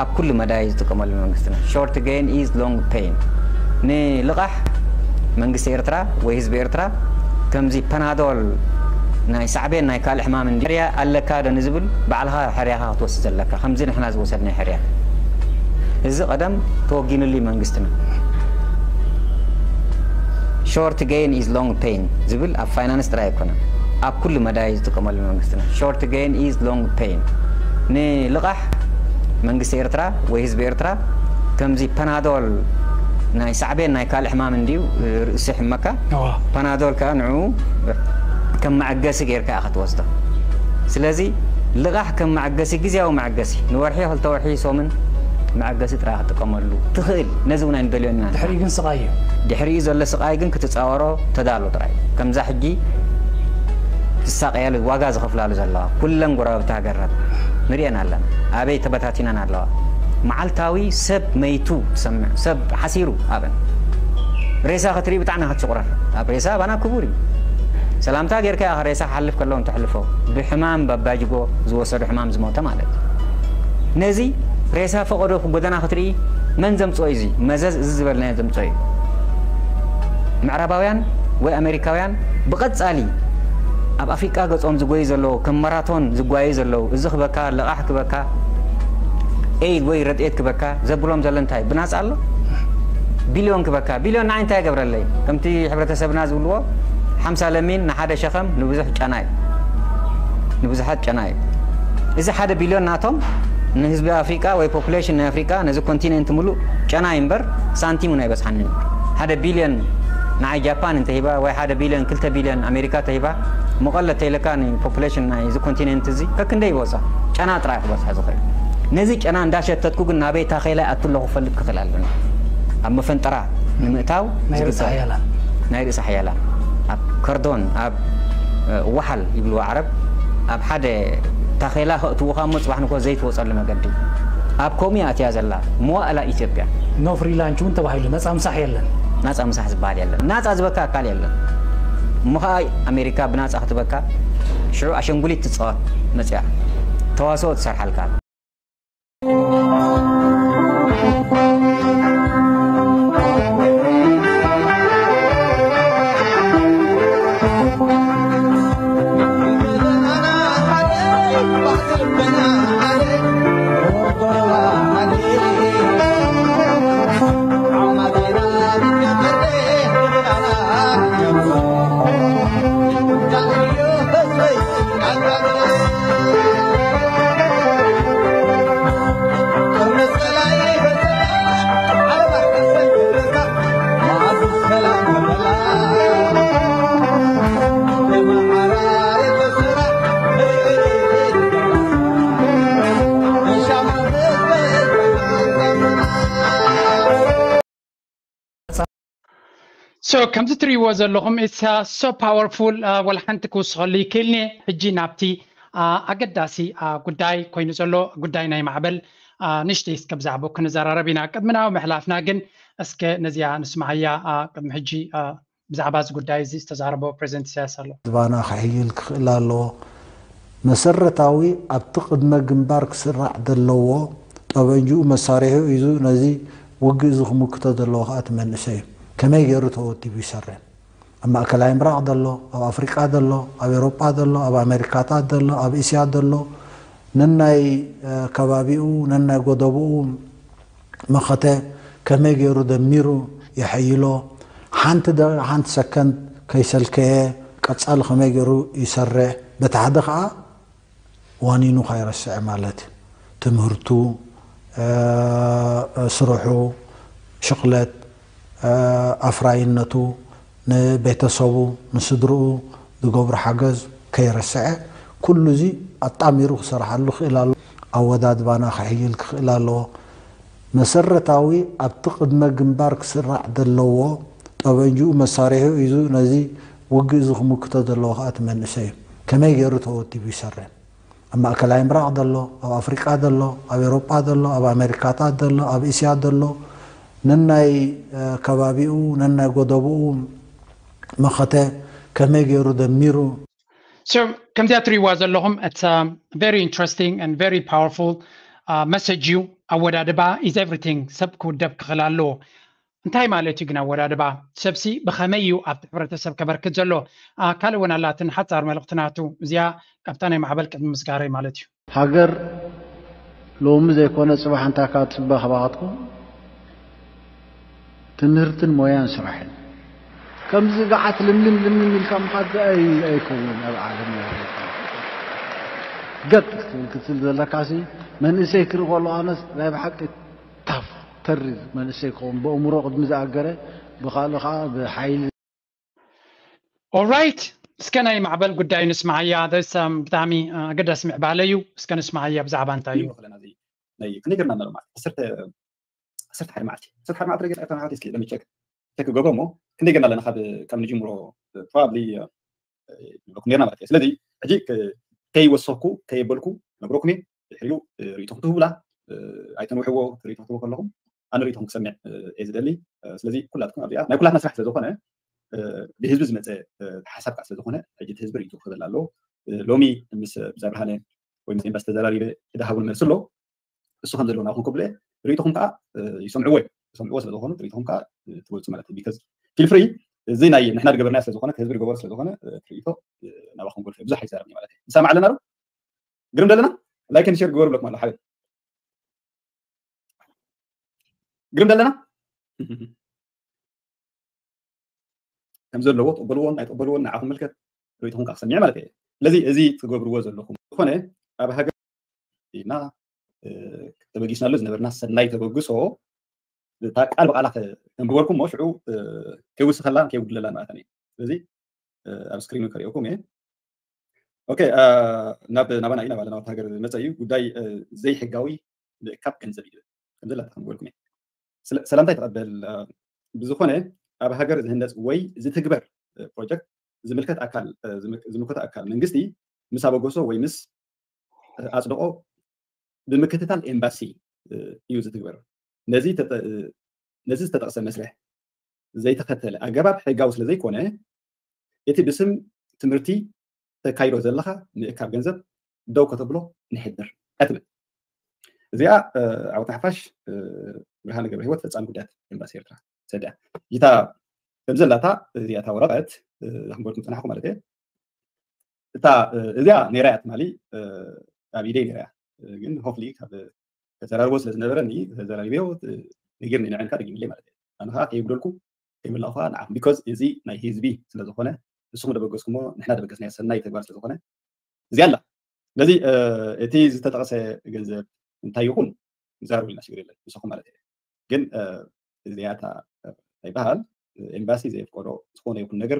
ኣብ ኩሉ መዳይ ዝጥቀመሉ መንግስትና። Short gain is long pain። ንልቓሕ መንግስቲ ኤርትራ ወይ ህዝቢ ኤርትራ ከምዚ ፓናዶል ናይ ሳዕቤን ናይ ካልእ ሕማም እንዲ ሕርያ ኣለካ ዶ ንዝብል፣ ባዕልኻ ሕርያኻ ክትወስድ ዘለካ፣ ከምዚ ንሕና ዝወሰድናዮ ሕርያ። እዚ ቀደም ተወጊኑሉ እዩ መንግስትና። Short gain is long pain ዝብል ኣብ ፋይናንስ ጥራይ ኣይኮነን፣ ኣብ ኩሉ መዳይ ዝጥቀመሉ መንግስትና። Short gain is long pain። ንልቓሕ መንግስቲ ኤርትራ ወይ ህዝቢ ኤርትራ ከምዚ ፓናዶል ናይ ሳዕቤን ናይ ካልእ ሕማም እንድዩ ርእሲ ሕመካ። እዋ። ፓናዶል ከኣ ንዕኡ ከም መዐገሲ ጌርካ ኢኻ ትወስዶ። ስለዚ ልቓሕ ከም መዐገሲ፣ ግዝያዊ መዐገሲ፣ ንወርሒ፣ ክልተ ወርሒ፣ ሰሙን መዐገሲ ጥራይ ክትጥቀመሉ ትኽእል። ነዚ እውን ኣይንደልዮን ኢና። ድሕሪኡ ግን ስቓይ እዩ። ድሕሪኡ ዘሎ ስቓይ ግን ክትጻወሮ ተዳሎ ጥራይ። ከምዛ ሕጂ ዝሳቐያሉ፣ ዋጋ ዝኸፍላሉ ዘለዋ ኩለን ጎረባብቲ ሃገራት ንሪአን ኣለና። ኣበይ ተበታቲነን ኣለዋ። መዓልታዊ ሰብ መይቱ ትሰምዕ፣ ሰብ ሓሲሩ ኣብን። ሬሳ ክትርኢ ብጣዕሚ ክትሽቑረር። ኣብ ሬሳ ኣባና ክቡር እዩ። ሰላምታ ጌርካ ኢኻ ሬሳ ክሓልፍ ከለዉ እንተሕልፎ። ብሕማም ባባጅጎ ዝወሰዱ ሕማም ዝሞተ ማለት እዩ። ነዚ ሬሳ ፈቐዶ ጎደና ክትርኢ መን ዘምጽኦ እዩ? እዚ መዘዝ እዚ ዝበልናዮ ዘምጽኦ እዩ። ምዕራባውያን ወይ ኣሜሪካውያን ብቐጻሊ ኣብ ኣፍሪቃ ገጾም ዝጎዩ ዘለዉ፣ ከም ማራቶን ዝጓዩ ዘለዉ፣ እዚ ክበካ፣ ልቓሕ ክበካ፣ ኤይድ ወይ ረድኤት ክበካ ዘብሎም ዘሎ እንታይ? ብናጻ ኣሎ? ቢልዮን ክበካ፣ ቢልዮን ንዓይ እንታይ ይገብረለይ? ከምቲ ሕብረተሰብና ዝብልዎ፣ ሓምሳ ለሚን ንሓደ ሸኸም ንብዙሕ ጨና እዩ። ንብዙሓት ጨና እዩ። እዚ ሓደ ቢልዮን ናቶም ንህዝቢ ኣፍሪቃ ወይ ፖፑሌሽን ናይ ኣፍሪቃ፣ ነዚ ኮንቲነንት ምሉእ ጨና እዩ እምበር ሳንቲም እውን ኣይበጽሓንን። ሓደ ቢልዮን ንዓይ ጃፓን እንተሂባ ወይ ሓደ ቢልዮን ክልተ ቢልዮን ኣሜሪካ ተሂባ፣ መቐለ ተይለካ ንፖፑሌሽን ናይ እዚ ኮንቲነንት እዚ ከክንደይ ይበጽሖ? ጨና ጥራይ ክበጽሖ ዝኽእል። ነዚ ጨና እንዳሸተትኩ ግን ናበይ ታኼላ ይኣቱ ኣለኹ ክፈልጥ ክኽእል ኣለኒ። ኣብ መፈንጠራ ንምእታው ናይ ርእሲ ዝግበር ሓያላን። ናይ ርእሲ ሓያላን። ኣብ ከርዶን፣ ኣብ፣ እ፣ ወሓል ይብልዎ ዓረብ፣ ኣብ ሓደ ታኼላ ከእትዉኻ እሞ ጽባሕ ንግሆ ዘይትወጸሉ መገዲ። ኣብ ከምኡ እያ ኣትያ ዘላ መዋእላ ኢትዮጵያ። ኖ ፍሪ ላንች እውን ተባሂሉ፣ ነጻ ምሳሕ የለን። ናጻ ምሳሕ ዝበሃል የለን። ናጻ ዝበካ ኣካል የለን። እሞ ኸኣ ኣሜሪካ ብናጻ ክትበካ፣ ሽዑ ኣሸንጉሊት ትጻወት መጽያ። ተዋስኦ ትሰርሓልካ። So ከምዚ ትርእይዎ ዘለኹም it's uh, so powerful። Uh, ወላ ሓንቲ ክውስኸሉ ይክእልኒ። ሕጂ ናብቲ uh, ኣገዳሲ uh, ጉዳይ ኮይኑ ዘሎ ጉዳይ ናይ ማዕበል uh, ንእሽተይ እስከ ብዛዕባኡ ክንዘራረብ ኢና። ቅድሚ ናብኡ ምሕላፍና ግን እስከ ነዚኣ ንስምዓያ። Uh, ቅድሚ ሕጂ uh, ብዛዕባ እዚ ጉዳይ እዚ ዝተዛረቦ ፕሬዚደንት ኢሳያስ ኣሎ። ዝባና ክሕይል ክኽእል ኣለዎ። መሰረታዊ ኣብቲ ቅድመ ግንባር ክስራዕ ዘለዎ ጠበንጅኡ መሳሪሑ ሒዙ ነዚ ውግእ እዚ ክምክቶ ዘለዎ ከኣ እቲ መንእሰይ እዩ። ከመይ ገይሩ ተወዲቡ ይሰርሕ? ኣብ ማእከላይ ምብራቕ ዘሎ፣ ኣብ ኣፍሪቃ ዘሎ፣ ኣብ ኤውሮጳ ዘሎ፣ ኣብ ኣሜሪካታት ዘሎ፣ ኣብ እስያ ዘሎ፣ ነናይ ከባቢኡ ነናይ ጎደቦኡ መኸተ ከመይ ገይሩ ደሚሩ የሐይሎ? ሓንቲ ደ ሓንቲ ሰከንድ ከይሰልከየ ቀጻሊ ከመይ ገይሩ ይሰርሕ፣ በቲ ሓደ ከዓ ዋኒኑ ከይረስዐ ማለት እዩ። ትምህርቱ፣ ስርሑ፣ ሽቕለት፣ ኣፍራይነቱ፣ ንቤተሰቡ፣ ንስድርኡ ዝገብሮ ሓገዝ ከይረስዐ ኩሉ እዚ ኣጣሚሩ ክሰርሓሉ ክኽእል ኣለዎ። ኣወዳድባና ክሕይል ክኽእል ኣለዎ። መሰረታዊ ኣብቲ ቅድመ ግንባር ክስራዕ ዘለዎ ጠበንጅኡ መሳሪሑ ሒዙ ነዚ ውግእ እዚ ክምክቶ ዘለዎ ከዓ እቲ መንእሰይ እዩ። ከመይ ገይሩ ተወዲቡ ይሰርሕ? ኣብ ማእከላይ ምብራቕ ዘሎ፣ ኣብ ኣፍሪቃ ዘሎ፣ ኣብ ኤውሮጳ ዘሎ፣ ኣብ ኣሜሪካታት ዘሎ፣ ኣብ እስያ ዘሎ፣ ነናይ ከባቢኡ ነናይ ጎደብኡ መኸተ ከመይ ገይሩ ደሚሩ? So ከምዚኣ ትሪእዋ ዘለኹም it's very interesting and very powerful message እዩ። ኣወዳድባ is everything። ሰብ ክውደብ ክኽእል ኣለዎ። እንታይ ማለት እዩ ግን ኣወዳድባ? ሰብሲ ብኸመይ እዩ ኣብቲ ሕብረተሰብ ከበርክት ዘሎ? ካልእ እውን ኣላትን ሓፃር መልእኽቲ ናቱ እዚኣ ካብታ ናይ ማዕበል ቅድሚ ምስጋረይ ማለት እዩ። ሃገር ሎሚ ዘይኮነ ፅባሕ እንታ ካብ ትበ ካባኻትኩም ትምህርትን ሞያን ስራሕን ከምዚ ገዓት ልምልም ልምልም ኢልካ ምኻድ ኣይከውን ኣብ ዓለም ገጥ ክትብል ክትብል ዘለካሲ መንእሰይ ክርኢ ከሎ ኣነስ ናይ ብሓቂ ታፍ ተሪ መንእሰይ ክኸውን ብእምሮ ቅድሚ ዝኣገረ ብካልእ ከዓ ብሓይሊ Alright እስከ ናይ ማዕበል ጉዳይ ንስማዓያ። ብጣዕሚ ኣገዳሲ ምዕባለ እዩ። እስከ ንስማዓያ ብዛዕባ እንታይ እዩ? ክንደይ ገርና ኣሎ ማለት ዓሰርተ ሓደ መዓልቲ ዓሰርተ ሓደ መዓልቲ ረገ ጣይታ ናሓት እስኪ ለሚቸክ ቸክ ገብሮ እሞ ክንደይ ገርና ኣለና ካብ ካብ ንጅምሮ probably ንብለኩም ኔርና ማለት እዩ። ስለዚ ሕጂ ከይወሰኩ ከየበልኩ ነግረኩም እየ። ድሕሪኡ ርእይቶኩም ትህቡላ ኣይተንውሕዎ። ርእይቶ ክትህቡ ከለኹም ኣነ ርእይቶኩም ክሰምዕ እየ ዝደሊ። ስለዚ ኩላትኩም ኣብዚኣ ናይ ኩላትና ስራሕ ስለዝኾነ ብህዝቢ ዝመፀ ሓሳብ ከዓ ስለዝኾነ ሕጂ እቲ ህዝቢ ርእይቶ ክህበላ ኣለዎ። ሎሚ ምስ ብዛ ብርሃነ ወይ ምስ ኤምባሲ ተዘራሪበ ዝሃቡን መልሲ ኣሎ። እሱ ከም ዘለዎ ናብኹም ከብሎ ርእይቶኹም ከዓ ይሰምዕዎ ይሰምዕዎ ስለዝኾኑ ርእይቶኹም ከዓ ትገልፁ ማለት እዩ። ቢካዝ ፊል ፍሪ እዚ ናይ ንሕና ዝገበርናዮ ስለዝኾነ ህዝቢ ዝገበሩ ስለዝኾነ ርእይቶ ናባኹም ጎልፈ ብዙሕ ኣይዛረብኒ ማለት እዩ። ንሰማዕ ኣለና ዶ? ግርም ደለና ላይክን ሼር ግበሩ ብለኩም ኣሎ ሓበን ግርም ደለና ከም ዘለዎ ተቀበልዎን ኣይተቀበልዎን ንዓኹም ምልከት ርእይቶኹም ከዓ ክሰምዕ ማለት እየ። ስለዚ እዚ ትገብርዎ ዘለኹም ዝኾነ ኣብ ሃገር ኢና ተበጊስናሉ ዝነበርና ሰናይ ተበግሶ እታ ቃል ብቃላ ከንብበልኩም ሞ ሽዑ ከይውስኸላን ከይጉድለላን ማለት እዩ። ስለዚ ኣብ ስክሪኑ ከሪኦኩም እየ። ኦኬ ናብ ናባና እዩ ናብ ኣለናወት ሃገር ዝመፀ እዩ። ጉዳይ ዘይሕጋዊ ምእካብ ገንዘብ እዩ ዝብል ከምዚ ላታ ከንብበልኩም እየ። ሰላምታ ይተቐበል። ብዝኾነ ኣብ ሃገር ዝህነፅ ወይ ዝትግበር ፕሮጀክት ዝምልከት ኣካል ዝምልከቶ ኣካል መንግስቲ ምስ ኣበገሶ ወይ ምስ ኣፅደቆ ብምክትታል ኤምባሲ እዩ ዝትግበር። ነዚ ዝተጠቕሰ መስርሕ ዘይተኸተለ ኣገባብ ሕጋዊ ስለዘይኮነ እቲ ብስም ትምህርቲ ተካይዶ ዘለኻ ምእካብ ገንዘብ ደው ከተብሎ ንሕብር እያ ትብል። እዚኣ ዓወት ሓፋሽ ብርሃነ ገብረ ህይወት ፈፃሚ ጉዳያት ኤምባሲ ኤርትራ ሰዲያ እታ ከም ዘላታ እዚኣታ ወረቐት ዘንበርኩም ፀናሕኩ ማለት እየ። እታ እዚኣ ነይራ እያ ትማሊ ኣብ ኢደይ ነይራ እያ ግን ሆፍሊ ካብ ተዘራርቦ ስለ ዝነበረኒ ተዘራሪበዮ ነጊርኒ ንዕንካ ደጊምለይ ማለት እየ። ኣነ ከዓ ከይጉደልኩ ከይመላእኹ ከዓ ንዓኹም ቢኮዝ እዚ ናይ ህዝቢ ስለዝኾነ ንስኹም ደበገስኩሞ ንሕና ደበገስናዮ ሰናይ ተግባር ስለዝኾነ እዚኣ ኣላ። ስለዚ እቲ ዝተጠቐሰ ገንዘብ እንታይ ይኹን ንዛረቡ ኢና ሽግር የለን ንስኹም ማለት እየ። ግን እዚኣታ ይበሃል ኤምባሲ ዘየፍቀዶ ዝኾነ ይኹን ነገር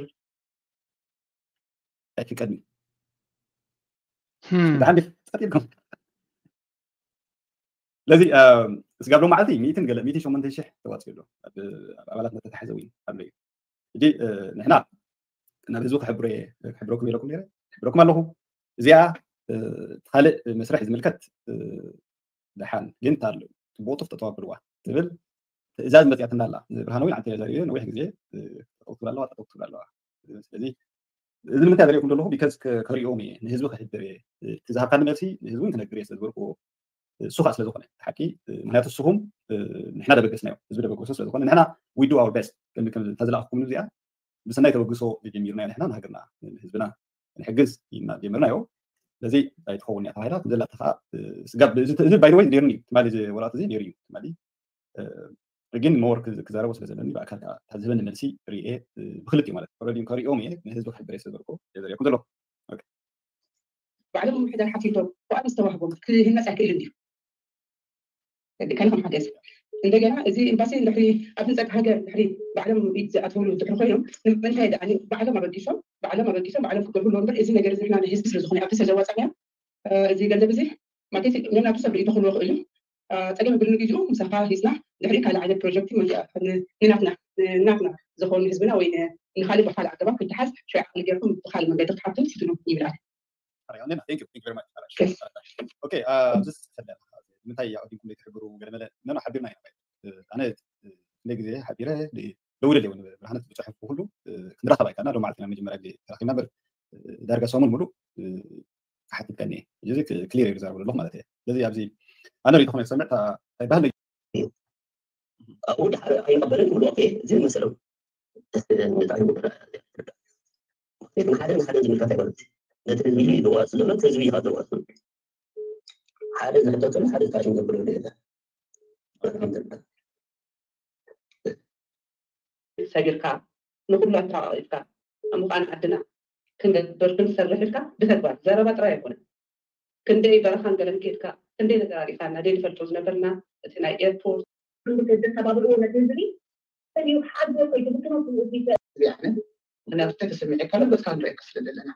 ኣይፍቀድን። ብጣዕሚ ጸጢልኩም ስለዚ ስጋብ ሎም መዓልቲ ሚእትን ገለ ሚእትን ሸሞንተን ሽሕ ተዋፅኡ ኣሎ ኣብ ኣባላት መተታሓዘ እውን ኣሎ እዩ። ሕጂ ንሕና ናብ ህዝቢ ክሕብሮ ክሕብረኩም ኢለኩም ነረ ክሕብረኩም ኣለኹ። እዚኣ ካልእ መስርሕ ዝምልከት ደሓን ግን ታሎ ቦጡፍ ጠጠው ኣብልዋ ትብል ትእዛዝ መፅያትና ኣላ። ብርሃን እውን ዓንተ ዘሪኡ ነዊሕ ግዜ ጠጠው ትብል ኣለዋ ጠጠው ትብል ኣለዋ። ስለዚ እዚ ንምንታይ ዘሪእኩም ዘለኹ ቢካዝ ከሪኦም እየ ንህዝቢ ክሕብር እየ። እቲ ዝሃብካኒ መልሲ ንህዝቢ እውን ክነግር እየ ስለዝበልኩዎ እሱ ከዓ ስለዝኾነ ሓቂ ምክንያቱ ንስኹም ንሕና ደበገስናዮ ህዝቢ ደበገሶ ስለዝኾነ ንሕና we do our best ተዝለኣኹኩም እዚኣ ብሰናይ ተበግሶ ጀሚርናዮ ንሕና ንሃገርና ህዝብና ንሕግዝ ኢልና ጀመርናዮ። ስለዚ ኣይትኸውን እያ ተባሂላ ዘላታ ከዓ ስጋብ እዚ ባይደወይ ነይሩኒ ትማሊ ወረቐት እዚ ነይሩ እዩ ትማሊ ግን more ክዛረቦ ስለ ዘለኒ ብኣካል ዝህበኒ መልሲ ርኤ ብክልቲኡ ማለት ከሪኦም እየ ንህዝቢ ክሕብር እየ ስለዘለኩ ዘሪኩም ዘሎ ባዕሎም ምሕደር ሓቲቶም ብኣብ ዝተዋህቦም ክህነፅ ኣይክእልን ድዩ ከልኹም ሓገዝ እንደገና እዚ ኤምባሲ እንድሕሪ ኣብ ህንፀት ሃገር እንድሕሪ ባዕሎም ኢድ ዝኣትውሉ እንድሕሪ ኮይኖም ንምንታይ ደኣ ባዕሎም ኣበጊሶም ባዕሎም ኣበጊሶም ባዕሎም ክገብሩ ኣለዎም እምበር እዚ ነገር እዚ ንሕና ንህዝቢ ስለ ዝኾነ ኣብቲ ስለ ዘዋፃእናዮ እዚ ገንዘብ እዚ ማለት ነናቱ ሰብ ርእይቶ ክህልዎ ክእል እዩ ፀገም ግን ንግዚኡ ምሳኻ ሂዝና ድሕሪ ካልእ ዓይነት ፕሮጀክት ንናትና ንናትና ዝኾኑ ህዝብና ወይ ንካሊእ ብካልእ ኣገባብ ክትሓዝ ሽዑ ዓቕሊ ገርኩም ብካልእ መንገዲ ክትሓቱ ትፍትኑ ይብላል ምንታይ ኣዲኩም ዘይትሕብሩ ገለመለ ነኖ ሓቢርና ኢና ኣነ ክንደይ ግዜ ሓቢረ ደውል ኣለዎ ብርሃነት ብፅሑፍ ብኩሉ ክንራኸብ ኣይካልና ዶ ማለት ኢና መጀመርያ ግዜ ተራኺብና በር ዳርጋ ሰሙን ሙሉእ ክሓትት ከኒ እዚ ክሊር እዩ ዝዛረቡ ዘለኹ ማለት እየ ስለዚ ኣብዚ ኣነ ሪኢቶ ክነ ዝሰምዕ እንታይ ባህል ኣብኡ ድሓር ኣይቐበልን ይብሉ ኦኬ እዚ መሰሎም እንታይ ሓደ ንሓደ ዝምልከት ኣይኮነት ነቲ ህዝቢ ዝዋፅ ዘሎ ህዝቢ ኢኻ ዝዋፅ ሓደ ዝሕተተሉ ሓደ ዝካሽ ንገብረሉ የለ ሰጊርካ ንኩሉ ኣተቃቂፍካ ኣሙኻን ዓድና ክንገብር ክንሰርሕ ኢልካ ብተግባር ዘረባ ጥራይ ኣይኮነ ክንደይ በረኻን ገለን ኬድካ ክንደይ ነገር ኣሪኻና ደይ ንፈልጦ ዝነበርና እቲ ናይ ኤርፖርት ተባብዕዎ ነቲ ህዝቢ ሰጊሩ ሓደ ኮይኑ ብትምህርቲ ምክንያቱ ተስምዒ ካለ በትካ ንሪኦ ክስለ ዘለና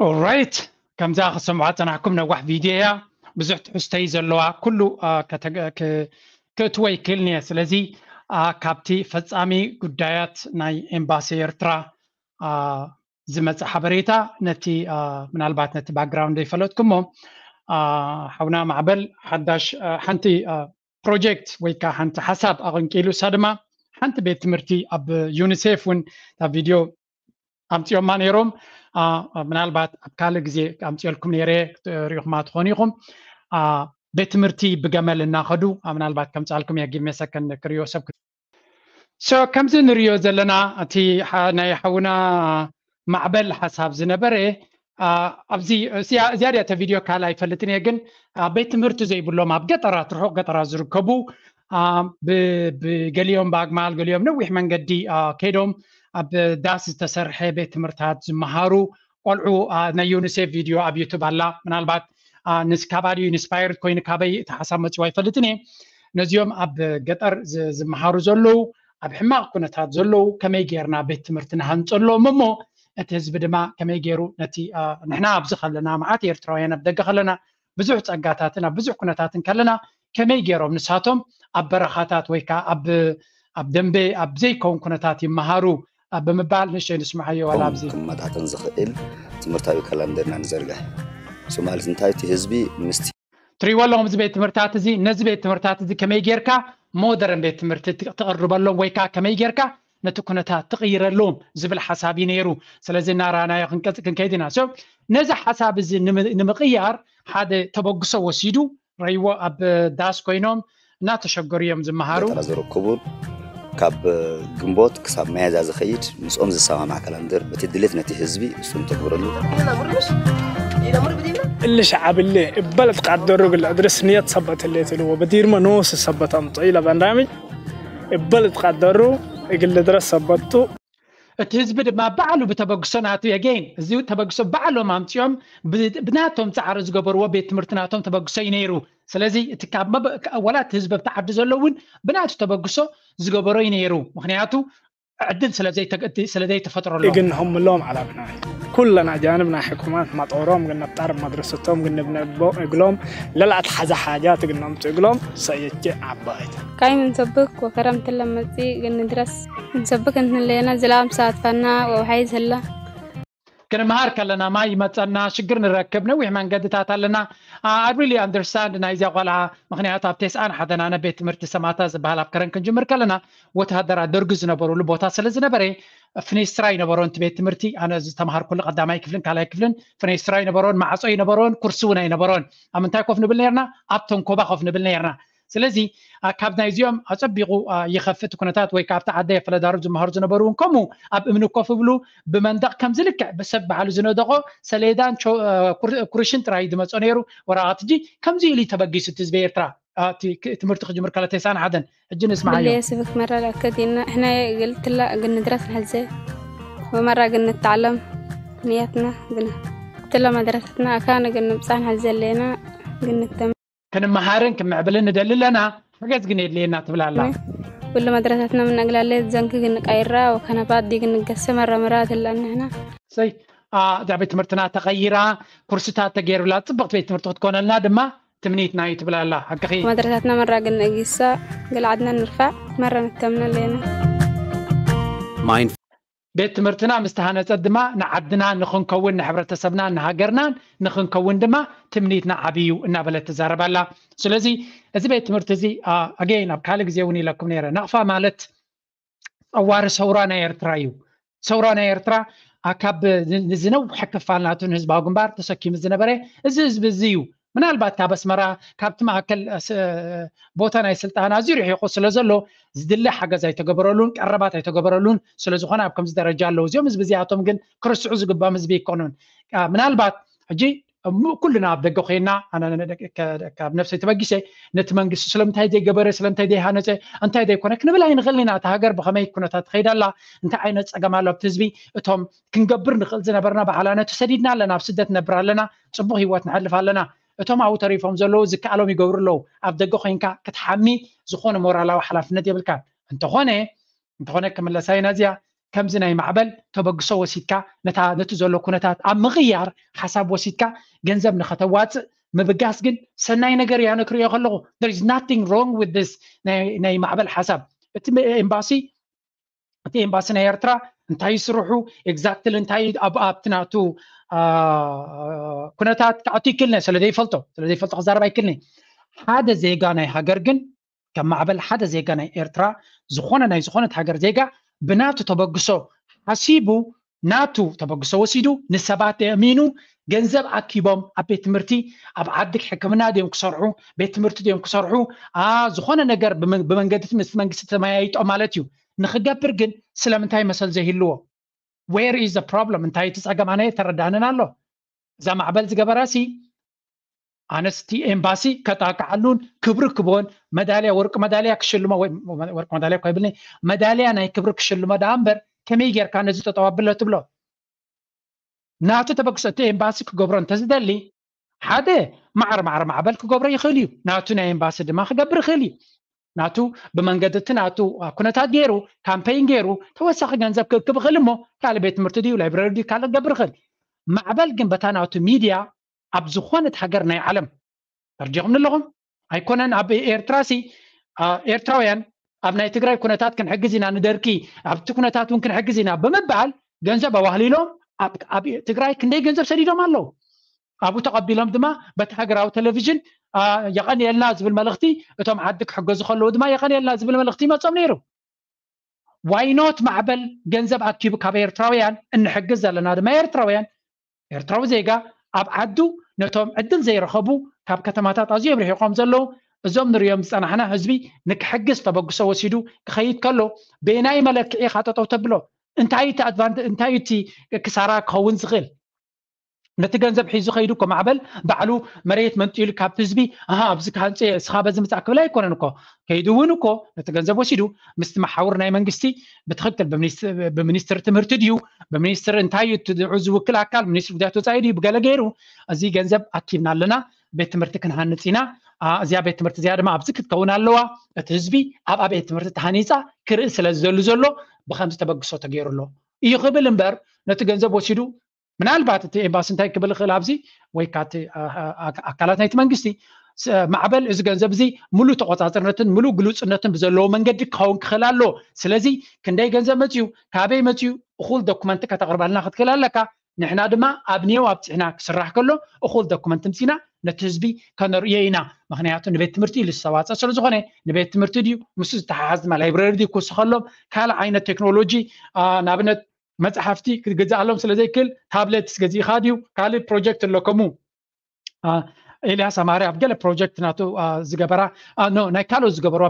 ኦራይት ከምዛ ክሰምዖ ፀናሕኩም ነዋሕ ቪድዮ እያ ብዙሕ ትሕዝቶይ ዘለዋ ኩሉ ክእትወ ይክእልኒ እየ ስለዚ ካብቲ ፈፃሚ ጉዳያት ናይ ኤምባሲ ኤርትራ ዝመፀ ሓበሬታ ነቲ ምናልባት ነቲ ባክግራውንድ ዘይፈለጥኩሞ ሓውና ማዕበል ሓዳሽ ሓንቲ ፕሮጀክት ወይ ከዓ ሓንቲ ሓሳብ ኣቐንቂሉ እሳ ድማ ሓንቲ ቤት ትምህርቲ ኣብ ዩኒሴፍ እውን እታ ቪድዮ ኣምፅኦማ ነይሮም ምናልባት ኣብ ካልእ ግዜ ኣምፅኦልኩም ነይረ ሪኢኹማ ትኾኑ ኢኹም ቤት ትምህርቲ ብገመል እናኸዱ ምናልባት ከምፃልኩም እየ ጊቭ መሰከን ክሪኦ ሰብ so ከምዚ ንሪኦ ዘለና እቲ ናይ ሓውና ማዕበል ሓሳብ ዝነበረ ኣብዚ እዚኣ ዲያ ተ ቪድዮ ካል ኣይፈልጥን እየ ግን ቤት ትምህርቲ ዘይብሎም ኣብ ገጠራት ርሑቕ ገጠራት ዝርከቡ ብገሊኦም ብኣግማል ገሊኦም ነዊሕ መንገዲ ከይዶም ኣብ ዳስ ዝተሰርሐ ቤት ትምህርታት ዝመሃሩ ቆልዑ ናይ ዩኒሴፍ ቪድዮ ኣብ ዩቱብ ኣላ ምናልባት ንስካባዲ ኢንስፓየርድ ኮይኑ ካበይ እቲ ሓሳብ መፅዋ ኣይፈልጥን እየ ነዚኦም ኣብ ገጠር ዝመሃሩ ዘለዉ ኣብ ሕማቕ ኩነታት ዘለዉ ከመይ ጌርና ቤት ትምህርቲ ንሃንፀሎም እሞ እቲ ህዝቢ ድማ ከመይ ገይሩ ነቲ ንሕና ኣብዚ ከለና መዓት ኤርትራውያን ኣብ ደገ ከለና ብዙሕ ጸጋታትን ኣብ ብዙሕ ኩነታትን ከለና ከመይ ገይሮም ንሳቶም ኣብ በረኻታት ወይ ከዓ ኣብ ኣብ ደንበ ኣብ ዘይከውን ኩነታት ይመሃሩ ብምባል ንእሽተይ ንስምዓዮ ዋላ ኣብዚ ክመጣጠን ዝኽእል ትምህርታዊ ካላንደርና ንዘርግሕ ማለት እንታይ እቲ ህዝቢ ምስቲ ትሪእዎ ኣለኹም እዚ ቤት ትምህርታት እዚ ነዚ ቤት ትምህርታት እዚ ከመይ ጌርካ ሞደርን ቤት ትምህርቲ ትቕርበሎም ወይ ከዓ ከመይ ጌርካ ነቲ ኩነታት ትቕይረሎም ዝብል ሓሳብ እዩ ነይሩ ስለዚ እናረኣናዮ ክንቀፅ ክንከይድ ኢና so ነዚ ሓሳብ እዚ ንምቕያር ሓደ ተበግሶ ወሲዱ ረይዎ ኣብ ዳስ ኮይኖም እናተሸገሩ እዮም ዝመሃሩ ዝርከቡ ካብ ግንቦት ክሳብ መያዝያ ዝኸይድ ምስኦም ዝሰማማዕ ካላንደር በቲ ድሌት ነቲ ህዝቢ እሱም ተግብረሉ እልሽ ዓብሌ እበል ትቃደሩ ግል እድርስ ንየት ሰበት ህሌት ልዎ በዲርመ ንወስ ሰበት ኣምጦ ኢለ ባንዳሚ እበል ትቃደሩ እግል ድረስ ሰበቱ እቲ ህዝቢ ድማ ባዕሉ ብተበግሶ ናቱ የገይን እዚ ተበግሶ ባዕሎም ኣምፅኦም ብናቶም ፃዕሪ ዝገበርዎ ቤት ትምህርቲ ናቶም ተበግሶ እዩ ነይሩ ስለዚ እቲ ካብ ወላ እቲ ህዝቢ ኣብቲ ዓዲ ዘሎ እውን ብናቱ ተበግሶ ዝገበሮ እዩ ነይሩ ምክንያቱ ዕድል ስለዘይተፈጥረሎም እግንሆምሎም ዓላምና ኩለና ጃንብ ናይ ሕኩማት ማጦሮም ግን ነብጣር መድረሰቶም ግን ንብነቦ እግሎም ለላእት ሓዛ ሓጃት ግን ነምጡ እግሎም ሰየቼ ዓባይት ካይም ንሰብክ ወከረም ትለመጺ ግን ንድረስ ንሰብክ እንህለየና ዝላም ሰዓት ፈና ወውሓይ ዝህላ ክንመሃር ከለና ማይ ይመፀና ሽግር ንረክብ ነዊሕ መንገድታት ኣለና I really understand ናይዚያ ቆልዓ ምክንያቱ ኣብ ቴስኣን ሓደን ኣነ ቤት ትምህርቲ ሰማታ ዝበሃል ኣብ ከረን ክንጅምር ከለና ወተሃደራት ደርጊ ዝነበሩሉ ቦታ ስለ ዝነበረ ፍኔስትራ ይነበሮን እቲ ቤት ትምህርቲ ኣነ ዝተምሃርኩሉ ቀዳማይ ክፍልን ካልኣይ ክፍልን ፍኔስትራ ይነበሮን ማዕፆ ይነበሮን ኩርሲ እውን ኣይነበሮን ኣብ ምንታይ ኮፍ ንብል ነርና ኣብ ተንኮባ ኮፍ ንብል ነርና ስለዚ ካብ ናይዚኦም ኣፀቢቑ ይኸፍእ እቲ ኩነታት ወይ ካብቲ ዓደ ፈለዳሩ ዝመሃሩ ዝነበሩ እውን ከምኡ ኣብ እምኒ ኮፍ ብሉ ብመንደቕ ከምዚ ልክዕ ብሰብ ባዕሉ ዝነደቖ ሰሌዳን ኩርሽን ጥራይ ዝመፆ ነይሩ ወረቓት እጂ ከምዚ ኢሉ ተበጊሱ እቲ ህዝቢ ኤርትራ ትምህርቲ ክጅምር ከሎ ተይሳን ሓደን ሕጂ ንስማዓዮ። ብለየ ስብክ መራ ለአከዲና እሕና ግልትላ ግንድረስ ንሐዘ ወመራ ግንተዓለም ንያትና ግና ትላ መድረሰትና ኣካ ንግንብፃ ንሐዘ ኣለና ግንተም ክንመሃርን ክምዕብልን ንደሊ ኣለና። ሓገዝ ግን የድልየና ትብላላ። ኩሉ መድረሰትና ምነግላለ ዘንክ ግንቃይራ ወከነባት ዲ ግንገሰ መረመራ ትላንሕና ሰይ እዛ ቤት ትምህርትና ተቐይራ ኩርስታት ተገይሩላ ፅብቕቲ ቤት ትምህርቲ ክትኮነልና ድማ ትምኒትና እዩ ትብላላ። ሓቅኺ። መድረሳትና መራ ግን ነጊሳ ግልዓድና ንርፋዕ መራ ንተምና ኣለና። ቤት ትምህርትና ምስ ተሃነፀት ድማ ንዓድና ንኽንከውን ንሕብረተሰብናን ንሃገርናን ንኽንከውን ድማ ትምኒትና ዓብዩ እናበለት ትዛረባላ። ስለዚ እዚ ቤት ትምህርቲ እዚ ኣገይን ኣብ ካልእ ግዜ እውን ኢለኩም ነይረ ናቕፋ ማለት ፀዋሪ ሰውራ ናይ ኤርትራ እዩ። ሰውራ ናይ ኤርትራ ካብ ንዝነውሐ ክፋል ናቱ ንህዝባዊ ግንባር ተሰኪሙ ዝነበረ እዚ ህዝቢ እዚ እዩ። ምናልባት ካብ ኣስመራ ካብቲ ማእከል ቦታ ናይ ስልጣን ኣዝዩ ርሒቑ ስለ ዘሎ ዝድለ ሓገዝ ኣይተገበረሉን፣ ቀረባት ኣይተገበረሉን። ስለዝኾነ ኣብ ከምዚ ደረጃ ኣለዉ። እዚኦም ህዝቢ እዚኣቶም ግን ክርስዑ ዝግባም ህዝቢ ኣይኮኑን። ምናልባት ሕጂ ኩልና ኣብ ደገ ኮይና ካብ ነብሰይ ተበጊሰ ነቲ መንግስቲ ስለምንታይ ዘይገበረ ስለምንታይ ዘይሃነፀ እንታይ ዘይኮነ ክንብል ኣይንኽእልን ኢና። እቲ ሃገር ብኸመይ ኩነታት ትኸይድ ኣላ፣ እንታይ ዓይነት ፀገም ኣሎ ኣብቲ ህዝቢ፣ እቶም ክንገብር ንኽእል ዝነበርና ባዕላነ ተሰዲድና ኣለና፣ ኣብ ስደት ነብር ኣለና፣ ፅቡቕ ህይወት ንሕልፍ ኣለና። እቶም ኣብኡ ተሪፎም ዘለዉ ዝከኣሎም ይገብሩ ኣለዉ። ኣብ ደገ ኮይንካ ክትሓሚ ዝኾነ ሞራላዊ ሓላፍነት የብልካን። እንተኾነ እንተኾነ ክምለሳ ኢና እዚኣ ከምዚ ናይ ማዕበል ተበግሶ ወሲድካ ነታ ነቲ ዘሎ ኩነታት ኣብ ምቕያር ሓሳብ ወሲድካ ገንዘብ ንኸተዋፅእ ምብጋስ ግን ሰናይ ነገር እያ። ነክሪኦ ከለኹ there is nothing wrong with this ናይ ማዕበል ሓሳብ። እቲ ኤምባሲ እቲ ኤምባሲ ናይ ኤርትራ እንታይ ይስርሑ exactly እንታይ ኣብቲ ናቱ ኩነታት ክኣቱ ይክልነ ስለዘይፈልጦ ስለዘይፈልጦ ክዛረብ ኣይክልነ። ሓደ ዜጋ ናይ ሃገር ግን ከም ማዕበል ሓደ ዜጋ ናይ ኤርትራ ዝኾነ ናይ ዝኾነት ሃገር ዜጋ ብናቱ ተበግሶ ሓሲቡ ናቱ ተበግሶ ወሲዱ ንሰባት የእሚኑ ገንዘብ ኣኪቦም ኣብ ቤት ትምህርቲ ኣብ ዓዲ ሕክምና ድዮም ክሰርሑ ቤት ትምህርቲ ድዮም ክሰርሑ ዝኾነ ነገር ብመንገዲ ምስ መንግስቲ ተመያይጦም ማለት እዩ። ንክገብር ግን ስለምንታይ መሰል ዘይህልዎ where is problem እንታይ እቲ ፀገም ኣነ ተረዳንን ኣሎ። እዛ ማዕበል ዝገበራ ሲ ኣነስቲ ኤምባሲ ከጣቅዓሉን ክብሪ ክቦን መዳልያ ወርቂ መዳልያ ክሽልሞ ወርቂ መዳልያ እኳ ይብልኒ መዳልያ ናይ ክብሪ ክሽልሞ ደኣ እምበር ከመይ ጌርካ ነዚ ጠጠው ኣብለ ትብሎ? ናቱ ተበግሶ እቲ ኤምባሲ ክገብሮ እንተዝደሊ ሓደ ማዕረ ማዕረ ማዕበል ክገብሮ ይኽእል እዩ። ናቱ ናይ ኤምባሲ ድማ ክገብር ይኽእል እዩ። ናቱ ብመንገዲ እቲ ናቱ ኩነታት ገይሩ ካምፔይን ገይሩ ተወሳኺ ገንዘብ ክእክብ ይኽእል እሞ ካልእ ቤት ትምህርቲ ድዩ ላይብረሪ ድዩ ካልእ ክገብር ይኽእል። ማዕበል ግን በታ ናቱ ሚድያ ኣብ ዝኾነት ሃገር ናይ ዓለም ተርዲኹም ኣለኹም ኣይኮነን ኣብ ኤርትራ ሲ ኤርትራውያን ኣብ ናይ ትግራይ ኩነታት ክንሕግዝ ኢና ንደርቂ ኣብቲ ኩነታት እውን ክንሕግዝ ኢና ብምባል ገንዘብ ኣዋህሊሎም ኣብ ትግራይ ክንደይ ገንዘብ ሰዲዶም ኣለዉ። ኣብኡ ተቐቢሎም ድማ በቲ ሃገራዊ ቴሌቪዥን የቐንየልና ዝብል መልእኽቲ እቶም ዓዲ ክሕገዙ ከለዉ ድማ የቐንየልና ዝብል መልእኽቲ ይመፆም ነይሩ። ዋይኖት ማዕበል ገንዘብ ኣኪቡ ካብ ኤርትራውያን እንሕግዝ ዘለና ድማ ኤርትራውያን ኤርትራዊ ዜጋ ኣብ ዓዱ ነቶም ዕድል ዘይረኸቡ ካብ ከተማታት ኣዝዮም ርሒቖም ዘለዉ እዞም ንሪኦም ዝፀናሕና ህዝቢ ንክሕግዝ ተበግሶ ወሲዱ ክኸይድ ከሎ በየናይ መለክዒ ኢኻ ጠጠው ተብሎ? እንታይ እቲ ኣድቫንት እንታይ እቲ ክሳራ ክኸውን ዝኽእል? ነቲ ገንዘብ ሒዙ ከይዱ እኮ ማዕበል ባዕሉ መሬት መንጢሉ ካብቲ ህዝቢ ኣሃ ኣብዚ ክሃንፀ እስኻ በዚ ምፃእ ክብል ኣይኮነን እኮ ከይዱ እውን እኮ ነቲ ገንዘብ ወሲዱ ምስቲ መሓውር ናይ መንግስቲ ብትክክል ብሚኒስትሪ ትምህርቲ ድዩ ብሚኒስትሪ እንታይ እዩ ንዑ ዝውክል ኣካል ሚኒስትሪ ጉዳያት ወፃኢ ድዩ ብገለ ገይሩ እዚ ገንዘብ ኣኪብና ኣለና ቤት ትምህርቲ ክንሃንፅ ኢና እዚኣ ቤት ትምህርቲ እዚኣ ድማ ኣብዚ ክትከውን ኣለዋ እቲ ህዝቢ ኣብኣ ቤት ትምህርቲ ተሃኒፃ ክርኢ ስለ ዝደሉ ዘሎ ብከምዚ ተበግሶ ተገይሩ ኣሎ እዩ ክብል እምበር ነቲ ገንዘብ ወሲዱ ምናልባት እቲ ኤምባሲ እንታይ ክብል ይኽእል ኣብዚ ወይ ካቲ ኣካላት ናይቲ መንግስቲ ማዕበል እዚ ገንዘብ እዚ ሙሉእ ተቆፃፅርነትን ሙሉእ ግሉፅነትን ብዘለዎ መንገዲ ክኸውን ክኽእል ኣለዎ። ስለዚ ክንደይ ገንዘብ መፅዩ፣ ካበይ መፅዩ እኹል ዶኩመንቲ ከተቕርበልና ክትክእል ኣለካ። ንሕና ድማ ኣብ ኒው ኣብፂሕና ክስራሕ ከሎ እኹል ዶኩመንቲ ምፂና ነቲ ህዝቢ ከነርእዮ ኢና። ምክንያቱ ንቤት ትምህርቲ ኢሉ ዝተዋፀ ስለዝኾነ ንቤት ትምህርቲ ድዩ ምስ ዝተሓሓዝ ድማ ላይብረሪ ድዩ ክውስኸሎም ካልእ ዓይነት ቴክኖሎጂ ንኣብነት መፅሓፍቲ ክትገዝኣሎም ስለዘይክእል ታብለት ገዚእኻ ድዩ ካልእ ፕሮጀክት ኣሎ ከምኡ ኤልያስ ኣማሪ ኣብ ገለ ፕሮጀክት ናቱ ዝገበራ ናይ ካልኦት ዝገበርዋ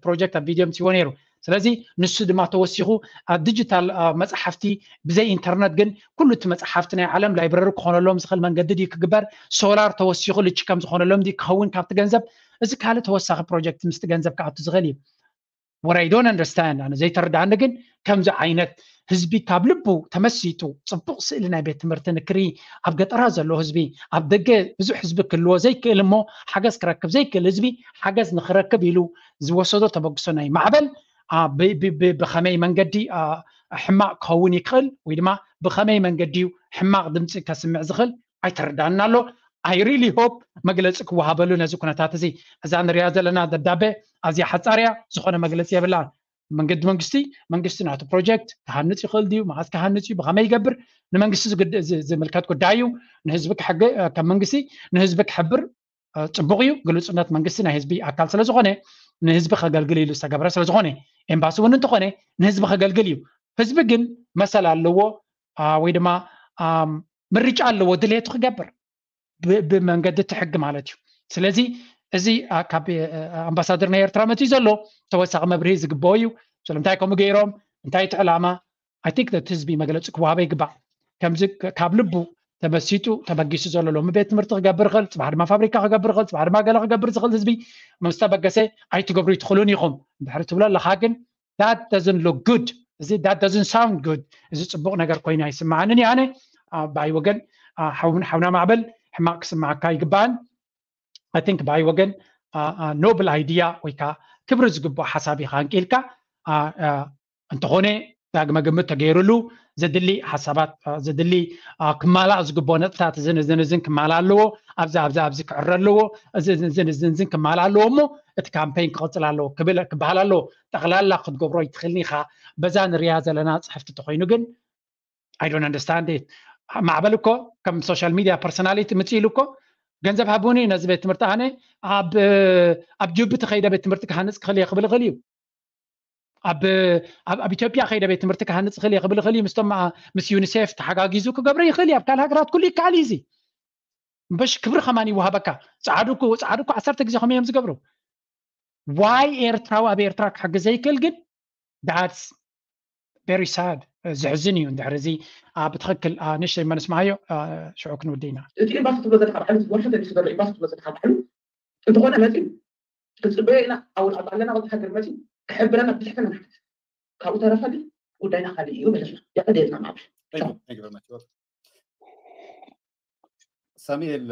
ፕሮጀክት ኣብ ቪድዮ ምፅዎ ነይሩ። ስለዚ ንሱ ድማ ተወሲኹ ኣብ ዲጂታል መፅሓፍቲ ብዘይ ኢንተርነት ግን ኩሉ እቲ መፅሓፍቲ ናይ ዓለም ላይብረሪ ክኾነሎም ዝኽእል መንገዲ ድዩ ክግበር ሶላር ተወሲኹ ልቺ ከም ዝኾነሎም ድዩ ክኸውን ካብቲ ገንዘብ እዚ ካልእ ተወሳኺ ፕሮጀክት ምስቲ ገንዘብ ክኣቱ ዝኽእል እዩ። What I don't understand ኣነ ዘይተረዳኣኒ ግን ከምዚ ዓይነት ህዝቢ ካብ ልቡ ተመሲጡ ጽቡቕ ስእሊ ናይ ቤት ትምህርቲ ንክርኢ ኣብ ገጠራት ዘሎ ህዝቢ ኣብ ደገ ብዙሕ ህዝቢ ክህልዎ ዘይክእል እሞ ሓገዝ ክረክብ ዘይክእል ህዝቢ ሓገዝ ንክረክብ ኢሉ ዝወሰዶ ተበግሶ ናይ ማዕበል ብኸመይ መንገዲ ሕማቕ ክኸውን ይክእል ወይ ድማ ብኸመይ መንገዲ እዩ ሕማቕ ድምፂ ከስምዕ ዝኽእል ኣይተረዳእና ኣሎ። I really hope መግለፂ ክወሃበሉ ነዚ ኩነታት እዚ። እዛ ንሪኣ ዘለና ደብዳቤ ኣዝያ ሓፃርያ ዝኾነ መግለፂ የብላን። መንገዲ መንግስቲ መንግስቲ ናቱ ፕሮጀክት ክሃንፅ ይኽእል ድዩ? መዓዝ ክሃንፅ እዩ? ብኸመይ ይገብር? ንመንግስቲ ዝምልከት ጉዳይ እዩ። ንህዝቢ ከም መንግስቲ ንህዝቢ ክሕብር ፅቡቕ እዩ። ግሉፅነት መንግስቲ ናይ ህዝቢ ኣካል ስለዝኾነ ንህዝቢ ከገልግል ኢሉ ዝተገብረ ስለዝኾነ ኤምባሲ እውን እንተኾነ ንህዝቢ ከገልግል እዩ። ህዝቢ ግን መሰል ኣለዎ ወይ ድማ ምርጫ ኣለዎ ድሌቱ ክገብር ብመንገዲ እቲ ሕጊ ማለት እዩ። ስለዚ እዚ ካብ ኣምባሳደር ናይ ኤርትራ መፅኡ ዘሎ ተወሳኺ መብርሂ ዝግበኦ እዩ። ስለምንታይ ከምኡ ገይሮም እንታይ እቲ ዕላማ I think that ህዝቢ መግለፂ ክወሃበ ይግባእ። ከምዚ ካብ ልቡ ተመሲጡ ተበጊሱ ዘሎ ሎሚ ቤት ትምህርቲ ክገብር ይኽእል፣ ፅባሕ ድማ ፋብሪካ ክገብር ይኽእል፣ ፅባሕ ድማ ገለ ክገብር ዝኽእል ህዝቢ ምስ ተበገሰ ኣይትገብሩ ኣይትኽእሉን ኢኹም እንድሕሪ ትብሎ ኣለኻ ግን that doesn't look good እዚ that doesn't sound good እዚ ፅቡቕ ነገር ኮይኑ ኣይስምዓንን እዩ። ኣነ ብኣይ ወገን ሓውና ማዕበል ሕማቕ ክስምዓካ ይግባእን I think ብኣይ ወገን noble idea ወይ ከዓ ክብሪ ዝግብኦ ሓሳብ ኢኻ ኣንቂልካ። እንተኾነ ዳግመ ግምት ተገይሩሉ ዘድሊ ሓሳባት ዘድሊ ክማላእ ዝግብኦ ነጥብታት እዝን እዝን እዝን ክማላእ ኣለዎ፣ ኣብዚ ኣብዚ ኣብዚ ክዕረ ኣለዎ፣ እዝን እዝን ክማላእ ኣለዎ እሞ እቲ ካምፔን ክቕፅል ኣለዎ ክበሃል ኣለዎ። ጠቕላላ ክትገብሮ ኣይትኽእልን ኢኻ። በዛ ንሪኣ ዘለና ፅሕፍቲ ተኾይኑ ግን I don't understand it። ማዕበል እኮ ከም social media personality ምፅእ ኢሉ እኮ ገንዘብ ሃቡኒ ነዚ ቤት ትምህርቲ ኣነ ኣብ ጁቢ ተኸይደ ቤት ትምህርቲ ክሃንፅ ክኽእል እየ ክብል ይኽእል እዩ። ኣብ ኢትዮጵያ ከይደ ቤት ትምህርቲ ክሃንፅ ይኽእል እየ ክብል ይኽእል እዩ። ምስቶም ምስ ዩኒሴፍ ተሓጋጊዙ ክገብሮ ይኽእል እዩ። ኣብ ካልእ ሃገራት ኩሉ ይከኣል እዩ። እዚ እምበሽ ክብሪ ከማን ይወሃበካ። ፃዕዱ ፃዕዱ ዓሰርተ ግዜ ከመይ እዮም ዝገብሩ? ዋይ ኤርትራዊ ኣብ ኤርትራ ክሕግዝ ዘይክእል ግን that's very sad። ዘሕዝን እዩ። እንድሕር እዚ ብትኽክል ንእሽተይ መን ስማዓዮ ሽዑ ክንውድእ ኢና። እቲ ኤምባሲ ትብሎ ዘለካ ባዕሉ ዝወርሒ ተሊሱ ዘሎ ኤምባሲ ትብሎ ዘለካ ባዕሉ እንተኾነ መፂኡ ክንፅበዮ ኢና። ኣውል ኣብ ኣለና ወዲ ሃገር መፂኡ ክሕብረና ብዙሕ ተመናሕት ካብኡ ተረፈ ግን ጉዳይና ካልእ እዩ ማለት እዩ። የቐደልና ማለት ሳሙኤል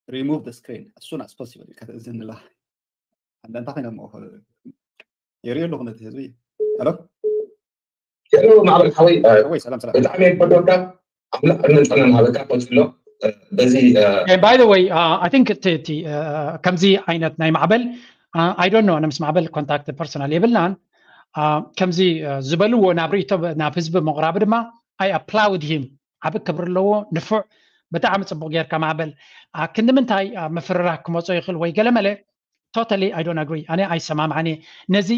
remove the screen as soon as possible ኢልካ ተእዝንላ። ኣንዳንታ ኮይና እሞ የርእዮ ኣለኹ ነቲ ህዝቢ። ሄሎ ሄሎ ማዕበል ሓወይ ወይ ሰላም ሰላም። ብጣዕሚ የክበደካ ኣምላኽ ዕድመን ጥዕናን ሃበካ ቀፅሎ። በዚ by the way I think እቲ ከምዚ ዓይነት ናይ ማዕበል I don't know ኣነ ምስ ማዕበል ኮንታክት ፐርሶናል የብልናን። ከምዚ ዝበልዎ ናብ ርእይቶ ናብ ህዝቢ ምቕራብ ድማ I applaud him ዓቢ ክብሪ ኣለዎ። ንፉዕ ብጣዕሚ ፅቡቅ ጌርካ ማዕበል። ክንዲ ምንታይ ምፍርራህ ክመፆ ይኽእል ወይ ገለመለ totally I don't agree ኣነ ኣይሰማምዓን እየ። ነዚ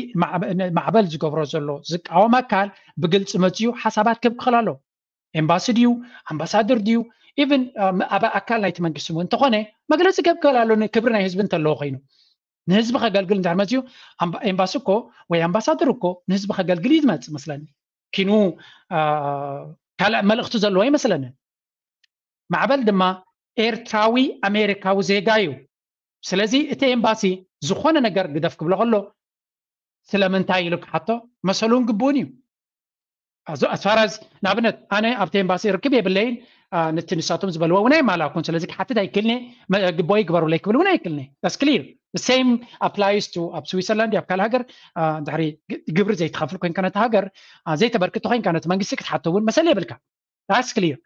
ማዕበል ዝገብሮ ዘሎ ዝቃወም ኣካል ብግልፂ መፅዩ ሓሳባት ክህብ ክኽእል ኣሎ። ኤምባሲ ድዩ ኣምባሳደር ድዩ even ኣብ ኣካል ናይቲ መንግስቲ እውን እንተኾነ መግለፂ ክህብ ክኽእል ኣሎ። ክብሪ ናይ ህዝቢ እንተለዎ ኮይኑ ንህዝቢ ከገልግል እንድሕር መፅዩ ኤምባሲ እኮ ወይ ኣምባሳደር እኮ ንህዝቢ ከገልግል እዩ ዝመፅእ መስለኒ። ኪኑ ካልእ መልእኽቲ ዘለዎ ኣይመስለንን። ማዕበል ድማ ኤርትራዊ ኣሜሪካዊ ዜጋ እዩ። ስለዚ እቲ ኤምባሲ ዝኾነ ነገር ግደፍ ክብሎ ከሎ ስለምንታይ ኢሉ ክሓቶ መሰሉን ግቡእን እዩ። ኣስፋራዝ ንኣብነት ኣነ ኣብቲ ኤምባሲ ርክብ የብለይን። ነቲ ንሳቶም ዝበልዎ እውን ኣይማላኩን። ስለዚ ክሓትት ኣይክልኒ ግቦ ይግበሩለይ ክብል እውን ኣይክልኒ። That's clear. The same applies to ኣብ ስዊዘርላንድ ኣብ ካልእ ሃገር ድሕሪ ግብሪ ዘይትኸፍል ኮንካ ነቲ ሃገር ዘይተበርክት ኮይንካ ነቲ መንግስቲ ክትሓቶ እውን መሰል የብልካ። That's clear.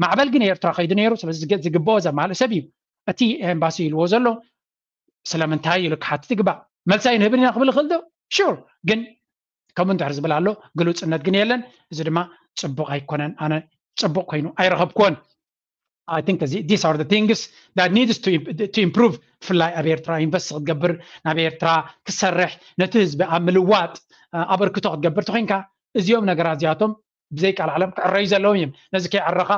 ማዕበል ግን ኤርትራ ከይዱ ነይሩ። ስለዚ ዝግብኦ ዘማልእ ሰብ እዩ። እቲ ኤምባሲ ኢልዎ ዘሎ ስለምንታይ ኢሉ ክሓትት ይግባእ። መልሲ ኣይንህብን ኢና ክብል ይኽእል ዶ? Sure ግን ከምኡ እንድሕር ዝብል ኣሎ ግሉፅነት ግን የለን። እዚ ድማ ፅቡቕ ኣይኮነን። ኣነ ፅቡቕ ኮይኑ ኣይረኸብኩዎን። I think these are the things that needs to improve። ብፍላይ ኣብ ኤርትራ ኢንቨስት ክትገብር ናብ ኤርትራ ክሰርሕ ነቲ ህዝቢ ኣብ ምልዋጥ ኣበርክቶ ክትገብር ተኮይንካ እዚኦም ነገራት እዚኣቶም ብዘይ ቃል ዓለም ክዕረዩ ዘለዎም እዮም። ነዚ ከይዕረኻ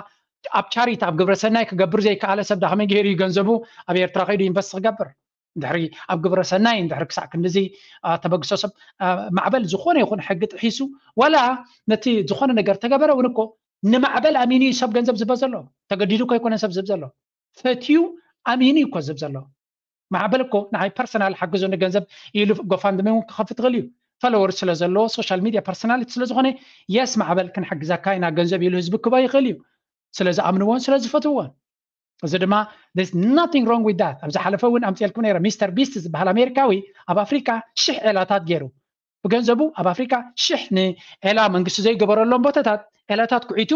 ኣብ ቻሪቲ ኣብ ግብረ ሰናይ ክገብር ዘይከኣለ ሰብ ዳኸመይ ገይሩ እዩ ገንዘቡ ኣብ ኤርትራ ከይዱ ኢንቨስት ክገብር? እንድሕሪ ኣብ ግብረ ሰናይ እንድሕሪ ክሳዕ ክንድዚ ተበግሶ ሰብ ማዕበል ዝኾነ ይኹን ሕጊ ጥሒሱ ዋላ ነቲ ዝኾነ ነገር ተገበረ እውን እኮ ንማዕበል ኣሚኑ እዩ ሰብ ገንዘብ ዝህበ ዘሎ። ተገዲዱ እኮ ኣይኮነን ሰብ ዝህብ ዘሎ። ፈትዩ ኣሚኑ እዩ እኮ ዝህብ ዘሎ። ማዕበል እኮ ንዓይ ፐርሰናል ሓግዞ ንገንዘብ ኢሉ ጎፋንድሚ እውን ክኸፍት ይኽእል እዩ። ፎሎወር ስለ ዘለዎ ሶሻል ሚድያ ፐርሰናሊቲ ስለ ዝኾነ የስ ማዕበል ክንሕግዘካ ኢና ገንዘብ ኢሉ ህዝቢ ክቦ ይኽእል እዩ። ስለ ዝኣምንዎን ስለ ዝፈትውዎን። እዚ ድማ there's nothing wrong with that። ኣብ ዝሓለፈ እውን ኣምፅኤልኩም ነይረ። ሚስተር ቢስት ዝበሃል ኣሜሪካዊ ኣብ ኣፍሪካ ሽሕ ዒላታት ገይሩ ብገንዘቡ ኣብ ኣፍሪካ ሽሕ ንዒላ መንግስቲ ዘይገበረሎም ቦታታት ዒላታት ኩዒቱ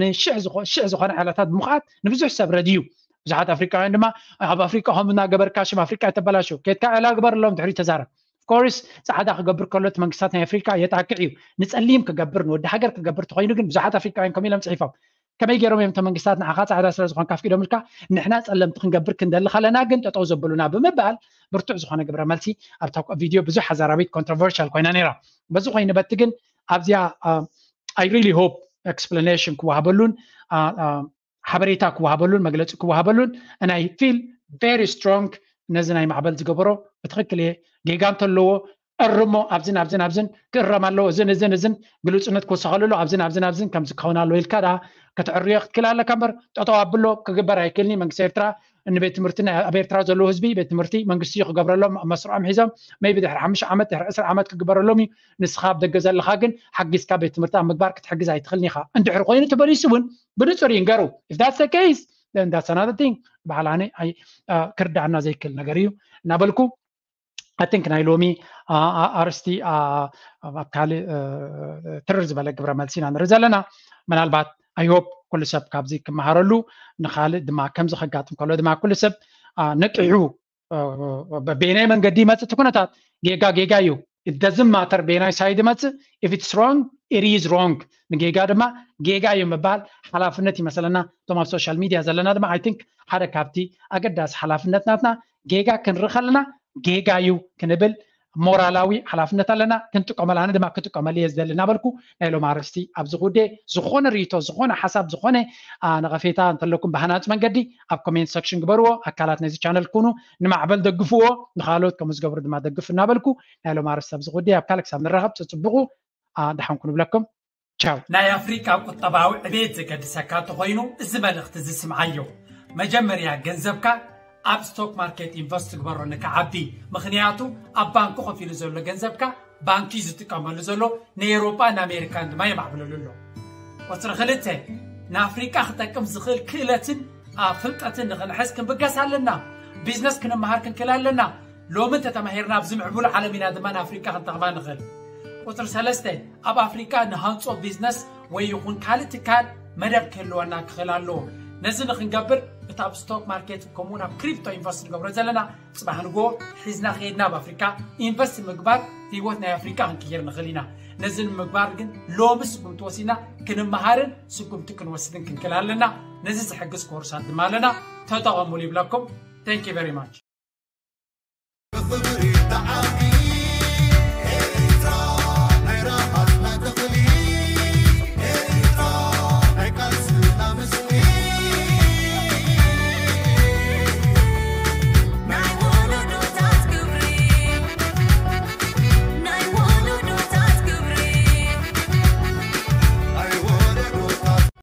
ንሽሕ ዝኾነ ዒላታት ብምኽዓት ንብዙሕ ሰብ ረድዩ። ብዙሓት ኣፍሪካውያን ድማ ኣብ ኣፍሪካ ከም እናገበርካ ሽም ኣፍሪካ የተበላሸው ኬድካ ዒላ ግበረሎም ድሕሪ ተዛረብ። ኮርስ ፃዕዳ ክገብር ከሎ እቲ መንግስታት ናይ ኣፍሪካ የጣቅዕ እዩ። ንፀሊም ክገብር ንወዲ ሃገር ክገብር ተኮይኑ ግን ብዙሓት ኣፍሪካውያን ከም ኢሎም ፅሒፎም ከመይ ገይሮም እዮም እቶም መንግስታት ንዓኻ ፃዕዳ ስለ ዝኾንካ ኣፍቂዶምልካ ንሕና ፀለምቲ ክንገብር ክንደሊ ከለና ግን ጠጠው ዘብሉና ብምባል ብርቱዕ ዝኾነ ግብረ መልሲ ኣብታ ቪድዮ ብዙሕ ኣዛራቢት ኮንትሮቨርሻል ኮይና ነይራ። በዚ ኮይኑ በቲ ግን ኣብዚኣ I really hope explanation ክወሃበሉን ሓበሬታ ክወሃበሉን መግለፂ ክወሃበሉን and I feel very strong። ነዚ ናይ ማዕበል ዝገበሮ ብትክክል እየ ጌጋ እንተለዎ እርሞ ኣብዝን ኣብዝን ኣብዝን ክእረም ኣለዎ እዝን እዝን እዝን ግልፅነት ክወሰኸሉ ኣለዎ ኣብዝን ኣብዝን ኣብዝን ከምዚ ክኸውን ኣለዎ ኢልካ ዳ ከተዕርዮ ክትክእል ኣለካ እምበር ጠጠው ኣብሎ ክግበር ኣይክእልኒ መንግስቲ ኤርትራ ንቤት ትምህርቲ ኣብ ኤርትራ ዘለዉ ህዝቢ ቤት ትምህርቲ መንግስቲ እዩ ክገብረሎም ኣብ መስርዖም ሒዞም maybe ድሕሪ ሓሙሽተ ዓመት ድሕሪ ዕስራ ዓመት ክግበረሎም እዩ ንስኻ ኣብ ደገ ዘለኻ ግን ሓጊዝካ ቤት ትምህርቲ ኣብ ምግባር ክትሕግዝ ኣይትኽእልን ኢኻ እንድሕር ኮይኑ ተበሊሱ እውን ብንፁር ይንገሩ if that's the case then that's another thing በዓል ኣነ ክርዳዕና ዘይክእል ነገር እዩ እናበልኩ I think ናይ ሎሚ ኣርስቲ ኣብ ካልእ ትርር ዝበለ ግብረ መልሲ ኢና ንርኢ ዘለና ምናልባት I hope ኩሉ ሰብ ካብዚ ክመሃረሉ ንካልእ ድማ ከምዚ ከጋጥም ከሎ ድማ ኩሉ ሰብ ነቂሑ በየናይ መንገዲ ይመፅእ እቲ ኩነታት ጌጋ ጌጋ እዩ it doesn't matter በየናይ ሳይድ ይመፅእ if it's wrong it is wrong ንጌጋ ድማ ጌጋ እዩ ምባል ሓላፍነት ይመስለና እቶም ኣብ ሶሻል ሚድያ ዘለና ድማ I think ሓደ ካብቲ ኣገዳሲ ሓላፍነት ናትና ጌጋ ክንርኢ ከለና ጌጋ እዩ ክንብል ሞራላዊ ሓላፍነት ኣለና ክንጥቀመሉ ኣነ ድማ ክጥቀመሉ እየ ዝደሊ እናበልኩ ናይ ሎም ኣርእስቲ ኣብዚ ጉዳይ ዝኾነ ርእይቶ ዝኾነ ሓሳብ ዝኾነ ነቐፌታ እንተለኩም ብሃናፂ መንገዲ ኣብ ኮሜንት ሰክሽን ግበርዎ ኣካላት ነዚ ቻነል ኩኑ ንማዕበል ደግፍዎ ንካልኦት ከምኡ ዝገብሩ ድማ ደግፍ እናበልኩ ናይ ሎም ኣርእስቲ ኣብዚ ጉዳይ ኣብ ካልእ ክሳብ ንራኸብ ፅፅብቑ ደሓን ኩኑ ብለኩም ቻው ናይ ኣፍሪቃ ቁጠባዊ ዕቤት ዘገድሰካ እንተኾይኑ እዚ መልእኽቲ እዚ ስምዓዮ መጀመርያ ገንዘብካ ኣብ ስቶክ ማርኬት ኢንቨስት ትግበሮ ንክዓቢ ምኽንያቱ ኣብ ባንኩ ከፊሉ ዘሎ ገንዘብካ ባንኪ ዝጥቀመሉ ዘሎ ንኤውሮጳ ንኣሜሪካን ድማ የማዕብለሉ ኣሎ ቁፅሪ ክልተ ንኣፍሪቃ ክጠቅም ዝኽእል ክእለትን ፍልጠትን ንኽንሕዝ ክንብገስ ኣለና ቢዝነስ ክንመሃር ክንክእል ኣለና ሎሚ እንተተማሂርና ኣብዚ ምዕቡል ዓለም ኢና ድማ ንኣፍሪቃ ክንጠቕማ ንኽእል ቁፅሪ ሰለስተ ኣብ ኣፍሪቃ ንሃንፆ ቢዝነስ ወይ ይኹን ካልእ ትካል መደብ ክህልወና ክኽእል ኣለዎ ነዚ ንክንገብር እቲ ኣብ ስቶክ ማርኬት ከምኡውን ኣብ ክሪፕቶ ኢንቨስት ንገብሮ ዘለና ፅባሕ ንግሆ ሒዝና ከይድና ኣብ ኣፍሪካ ኢንቨስት ምግባር ህይወት ናይ ኣፍሪካ ክንቅይር ንኽእል ኢና ነዚ ንምግባር ግን ሎሚ ስጉምቲ ወሲድና ክንመሃርን ስጉምቲ ክንወስድን ክንክእል ኣለና ነዚ ዝሕግዝ ኮርሳት ድማ ኣለና ተጠቐሙሉ ይብለኩም thank you very much